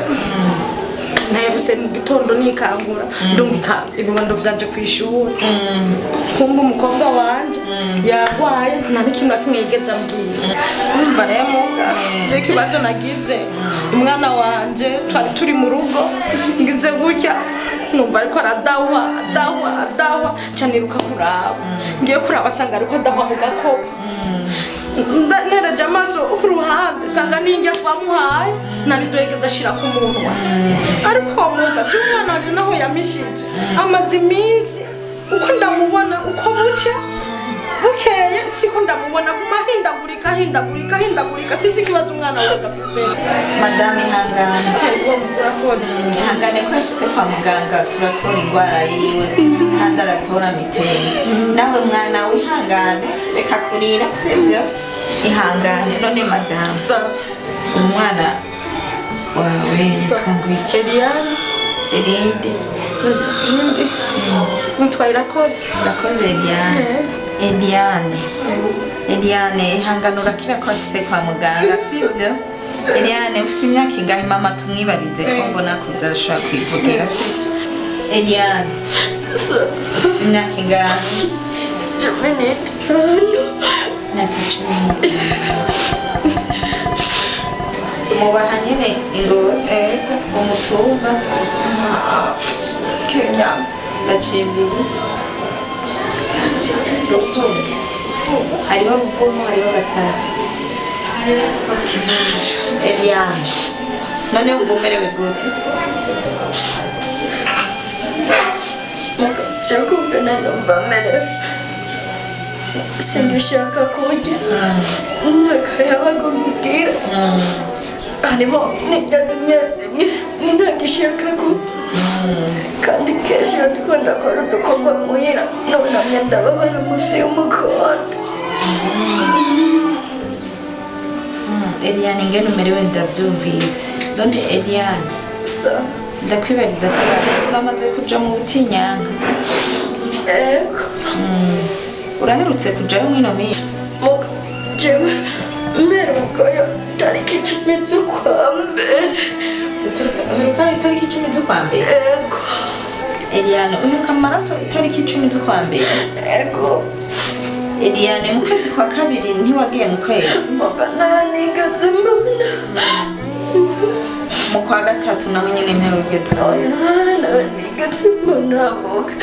nahebuse mu gitondo nikangura ndungika ibibondo vyanje kw'ishuri, kumva umukobwa wanje yagwaye nta n'ikintu na kimwe yigeze ambwira. Urumva rero muga, je ikibazo nagize, umwana wanje twari turi mu rugo, ngize gutya numva ariko aradahwa adahwa adahwa, nca niruka kuraba, ngiye kuraba asanga ariko adahwa mu gakopo. Ntereje amaso ku ruhande sanga n'indya twamuhaye narizo yigeze ashira ku munwa. Ariko muga, umwana wanje naho yamishije amaze iminsi, uko ndamubona uko bucya bukeye siko ndamubona, guma ahindagurika ahindagurika ahindagurika, sinzi ikibazo umwana wanje afise. Madame, ihangane. Urakoze. Ihangane ko yashitse kwa muganga turatora ingwara yiwe kandi aratora mitende. Nawe mwana wihangane, reka kurira, sivyo? Ihangane. None madame, umwana wawe yitwa ngwiki? Eliane. Erinde. Nitwa Irakoze. Urakoze Eliane. Eliane. Eliane, ihangane, urakira ko washitse kwa muganga, sivyo? Eliane, ufise imyaka ingahe? Mama tumwibarize ko mbona kuza ashobora kwivugira, sivyo? Eliane, ufise imyaka ingahe? 15. Imyaka 15. Mubaha nyene ingozi umutumba Kenya Gacimbiri Rusumo, hariho Ruvumo, hariho Gatara. Eliane, none wumva umerewe gute? Kumva numva merewe singishaka kurya, ntakayabaga nkubwira, harimo n'indya zimwe zimwe ntagishaka kurya, kandi kenshi iyo ndiko ndakora udukorwa muhira nunamye ndababara munsi y'umukondo. Eliane, ingene umerewe ndavyumvise. None Eliane, ndakwibariza ko uramaze kuja mu butinyanka? Ego. Uraherutse kujayo mwino minsi? Jewe mperukayo tariki 10 z'ukwa mbere. Uheruka itariki 10 z'ukwa mbere? Ego. Eliane, uheruka amaraso itariki 10 z'ukwa mbere? Ego. Eliane, mu kwezi kwa kabiri ntiwagiye mu kwezi? Muga ntanigeze mbona. Mu kwa gatatu naho nyene ntawigeze ubona? Ntanigeze mbona muga.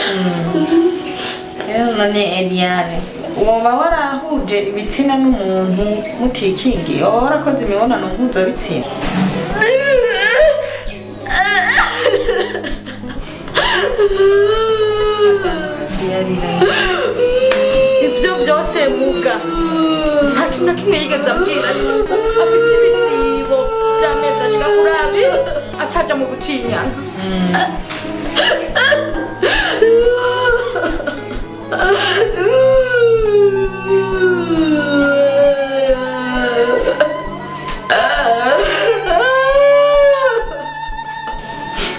None Eliane, woba warahuje ibitsina n'umuntu mutikingiye? Woba warakoze imibonano mpuzabitsina? Ivyo vyose muga nta kintu na kimwe yigeze ambwira yuko afise ibisibo vy'amezi ashika kuri abiri ataja mu butinyana.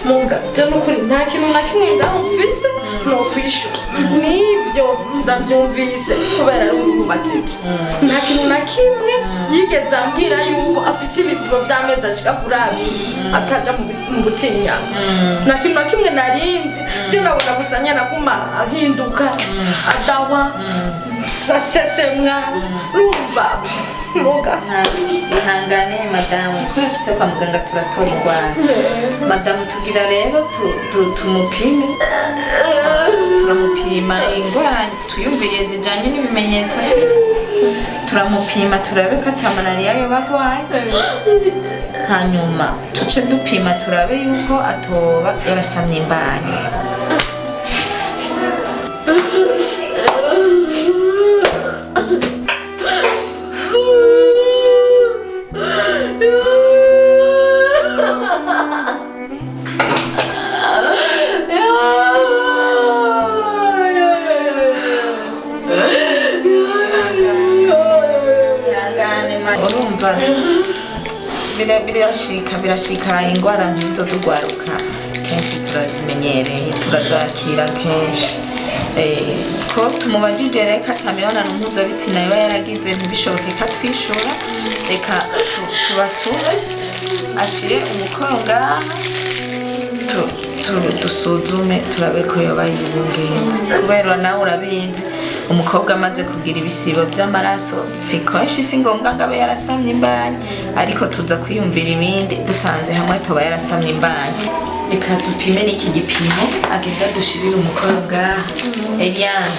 Muga, je nukuri nta kintu na kimwe ngaho mfise nokwishura, nivyo ndavyumvise kubera ari umubagiki. Nta kintu na kimwe yigeze ambwira yuko afise ibisibo vy'amezi ashika kuri abiri ataja mu butinyana. Nta kintu na kimwe narinzi, je nabona gusa nyene aguma ahinduka adahwa asesemwa, urumva muga. Ihangane madamu, ko yashitse kwa muganga turatora ingwara. Madamu, tugira rero tumupime, turamupima ingwara tuyumviriye zijanye n'ibimenyetso afise, turamupima turabe ko ata malariya yoba agwaye, hanyuma tuce dupima turabe yuko atoba yarasamye imbanyi. Urumva birashika ingwara nk'izo tugwaruka kenshi turazimenyereye, turazakira kenshi. Ko tumubajije reka ata mibonano mpuzabitsina yoba yaragize, ntibishoboke ko atwishura. Reka tubatume ashire umukoro ngaha, dusuzume turabe ko yoba yibungenze, kubera nawe urabizi, umukobwa amaze kugira ibisibo by'amaraso si kenshi, si ngombwa ngo abe yarasamye imbanyi, ariko tuza kwiyumvira ibindi dusanze hamwe toba yarasamye imbanyi. Reka dupime n'iki gipimo, agenda dushirire umukoro ngaha. Eliane,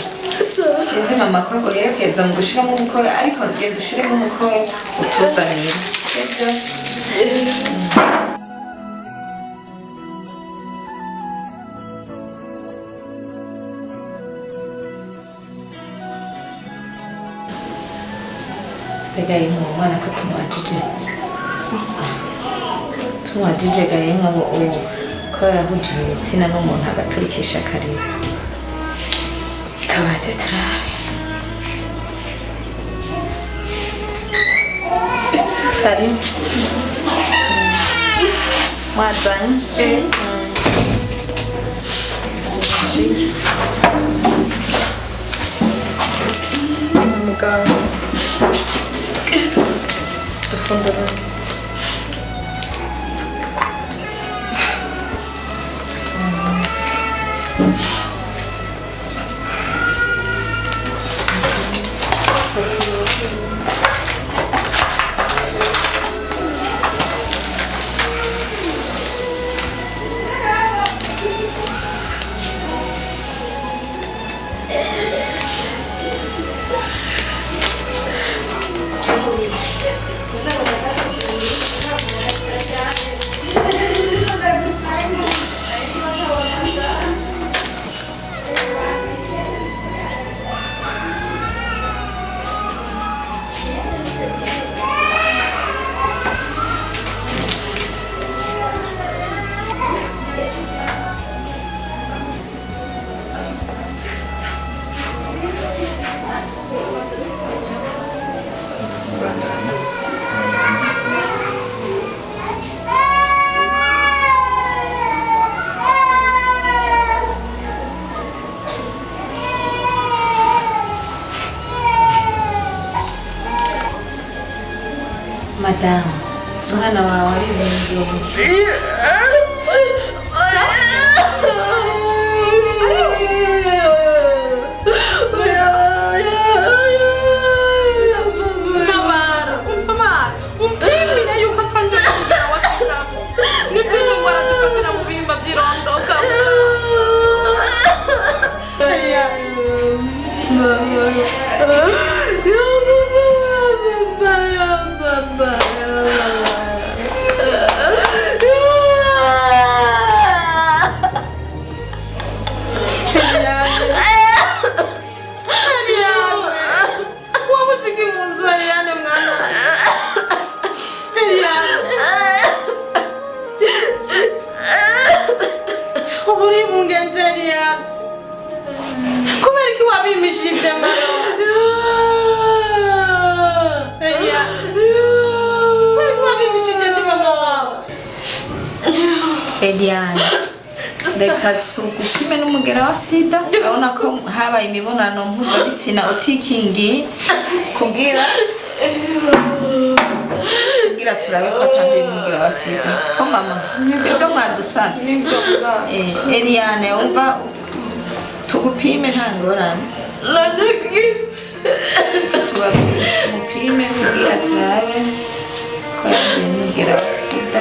sinzi mama ko ngo yerekeza mu gushiramo umukoro, ariko genda ushiremo umukoro utuzanire, sibyo? Mbega yemwe, uwo mwana ko tumubajije ga yemwe, ubu ko yahuje ibitsina n'umuntu agaturikisha akarira, kabaze turabe. Karibu. Mwazanye? Muganga, dufundura. Madamu, umwana wawe ari ingenzi. Ntabara, umpamara, umpimire yuko atangiye kugera wa sida n'izindi ndwara zifatira mu bihimba by'irondoka. Waba uzi mu nzu, Eliane mwana? Eliane, ubu uri bungenze. Eliane, kubera iki wabimishije mama? Eliane, kubera iki wabimishije ndi mama wawe? Eliane, reka tugupime n'umugera wa sida. Urabona ko habaye imibonano mpuzabitsina utikingiye, kugira turabe ko atanduye n'umugera wa sida. Siko mama? Sibyo mwadusabye? Nibyo. Eliane, umva, tugupime, nta ngorane. Tumupime kugira turabe ko yanduye n'umugera wa sida,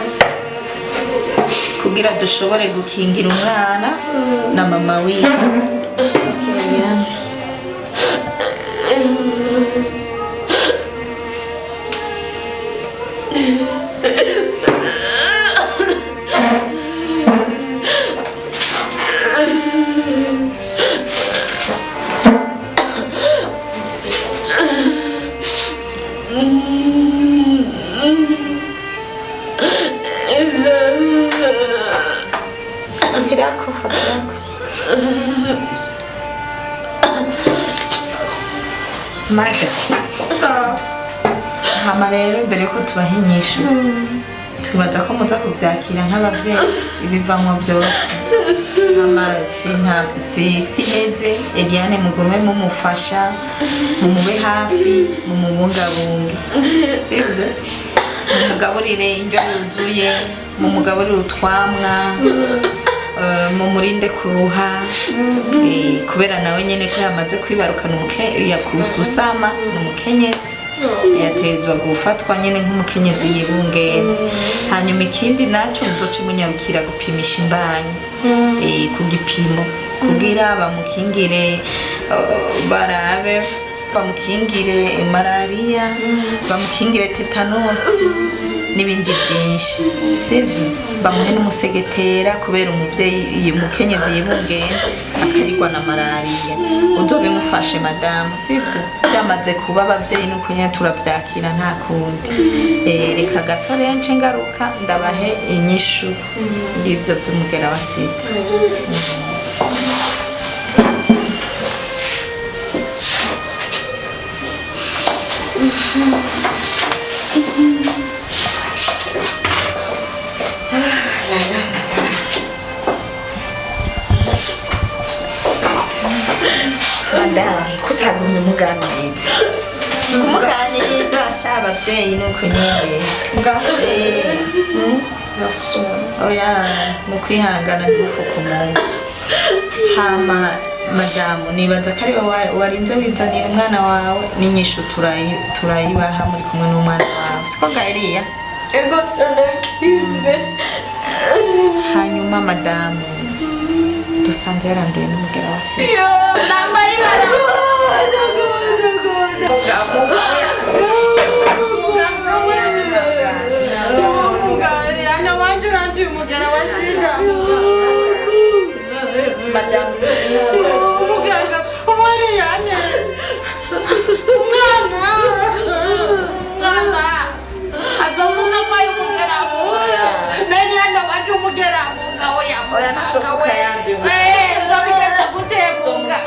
kugira dushobore gukingira umwana na mama wiwe. Eliane. Fatirako, fatirako. Mada. Sawa. Hama rero, mbere yuko tubaha inyishu, Tubaza ko muza kuvyakira nk'abavyeyi ibivamwo byose. Mama si heze Eliane, mugume mumufasha, mumube hafi, mumubungabunge, sivyo? Mumugaburire indyo yuzuye, mumugaburire utwamwa, mumurinde kuruha, kubera nawe nyene ko yamaze kwibarukana gusama ni umukenyezi, yatezwa gufatwa nyene nk'umukenyezi yibungenze. Hanyuma ikindi naco, muzoce munyarukira gupimisha imbanyi ku gipimo kugira bamukingire, barabe bamukingire malariya, bamukingire tetanosi n'ibindi byinshi, sivyo? Bamuhe n'umusegetera kubera umuvyeyi umukenyezi yibungenze akarigwa na malariya. Uzobimufashe madamu, sivyo? Byamaze kuba abavyeyi nuko nyene turavyakira, nta kundi. Reka gato rero nce ngaruka ndabahe inyishu y'ivyo vy'umugera wa sida. Madamu, kutagumye umuganiriza kumuganiriza sha abavyeyi nuko nyene. Oya, ni ukwihangana ntibufuke umuntu. Hama madamu, nibaza ko ari wowe warinze wizanira umwana wawe, n'inyishu turayibaha muri kumwe n'umwana wawe, siko Gaeliya? Ego nakimwe. Hanyuma madamu, dusanze yaranduye n'umugera wa sida. Nambaye ibara. Muganga wanje uranduye umugera wa sida. Madamu, muganga ubariyane umwana azovuga ko ari umugera nani hano wanje umugera mugabo ya muganga we nzobigenza gute muga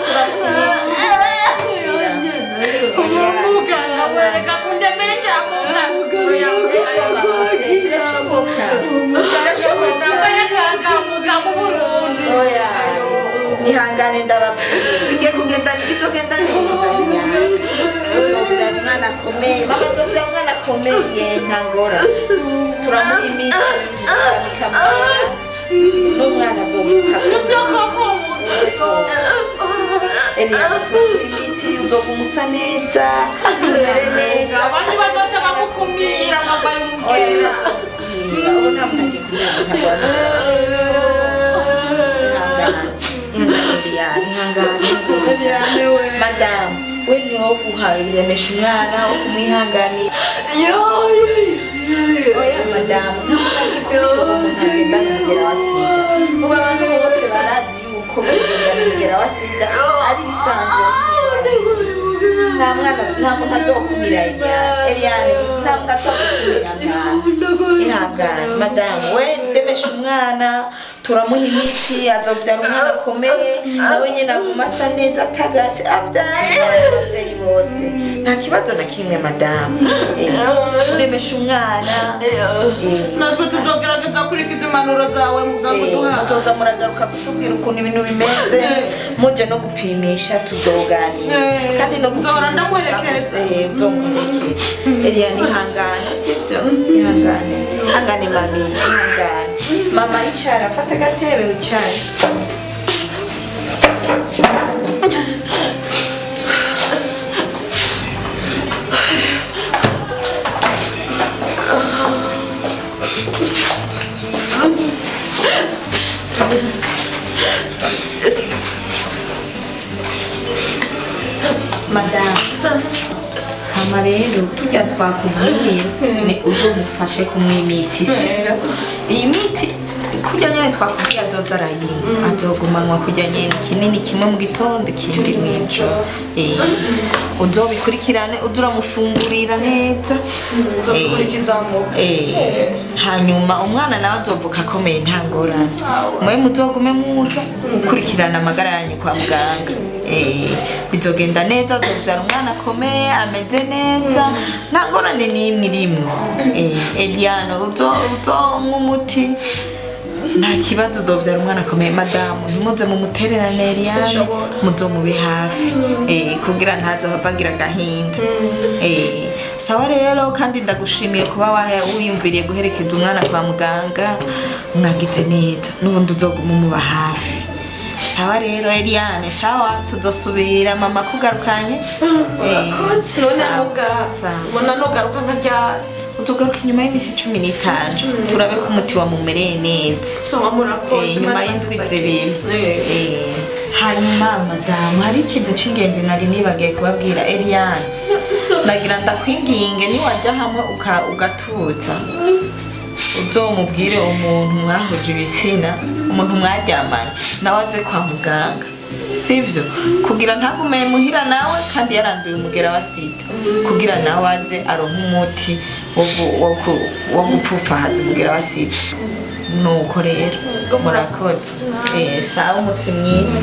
muganga wereka kundemesha muga ndambaye kaga muga mu Burundi. Ihangane ndababwira, bigiye kugenda, bizogenda neza. Uzovyara umwana akomeye, mama azovyara umwana akomeye, nta ngorane. Turamuha imiti ikamera, n'umwana azovuka. Nivyo koko. Eliane, turamuha imiti, uzoguma usa neza, umere neza. Abandi bazoca bamukumira ngo agwaye umugera. Ubu nta muntu agikumira ngo ntagwaye. Ihangane madamu, we ni wowe guharemesha umwana wo kumwihanganira. Oya madamu, nta muntu agikumira umuntu agenda n'umugera wa sida. Ubu abantu bose barazi yuko kugenda n'umugera wa sida ari ibisanzwe. Nta mwana, nta muntu azokumira Eliane, nta muntu azokumira mwana. Ihangane madamu, we ndemesha umwana, turamuha imiti, azovyara umwana akomeye, nawe nyene aguma asa neza atagase, avyara abavyeyi bose. Nta kibazo na kimwe madamu. Uremesha umwana. Natwe tuzogerageza kurikiza impanuro zawe muganga uduha. Muzoza muragaruka kutubwira ukuntu ibintu bimeze, muje no gupimisha tuzoganira. Kandi no nzora ndamuherekeza. Nzomuherekeza. Eliane, ihangane, sivyo? Ihangane. Ihangane mami, ihangane. Mama icara, fata agatebe wicare. Madamu, hama rero kurya twakubwiye ni uzomufashe kunywa imiti, sivyo? Iyi miti kurya nyene twakubwiye azoza arayinywa, azogumanywa kurya nyene kinini kimwe mu gitondo ikindi mw'ijoro. Uzobikurikirane, uze uramufungurira neza. Hanyuma umwana nawe azovuka akomeye, nta ngorane. Mwe muzogume muza gukurikirana amagara yanyu kwa muganga. Bizogenda neza, azobyara umwana akomeye ameze neza, nta ngorane n'imwe irimwo. Eliane, uzonywa umuti nta kibazo, uzobyara umwana akomeye. Madamu, ntimuze mumutererane Eliane, Sinshobora. muzomube hafi kugira ntazohava agira agahinda. Sawa rero, kandi ndagushimiye kuba wiyumviriye guherekeza umwana kwa muganga, mwagize neza, n'ubundi uzoguma umuba hafi. Sawa rero Eliane, sawa, tuzosubira mama kugarukanye. Urakoze. None muga ubona nugaruka nka ryari? Uzogaruka inyuma y'iminsi 15, turabe ko umuti wamumereye neza. Sawa, murakoze. Inyuma Imana y'indwi ibaze. 2. Hanyuma madamu, hari ikintu c'ingenzi nari nibagiye kubabwira. Eliane, nagira ndakwinginge, niwajya hamwe ugatuza, uzomubwire umuntu mwahuje ibitsina, umuntu mwaryamanye nawe aze kwa muganga, sivyo? Kugira ntagume muhira nawe kandi yaranduye umugera wa sida, kugira nawe aze aronke umuti wo gupfufahaza umugera wa sida. Nuko rero murakoze. Sawa, umunsi mwiza.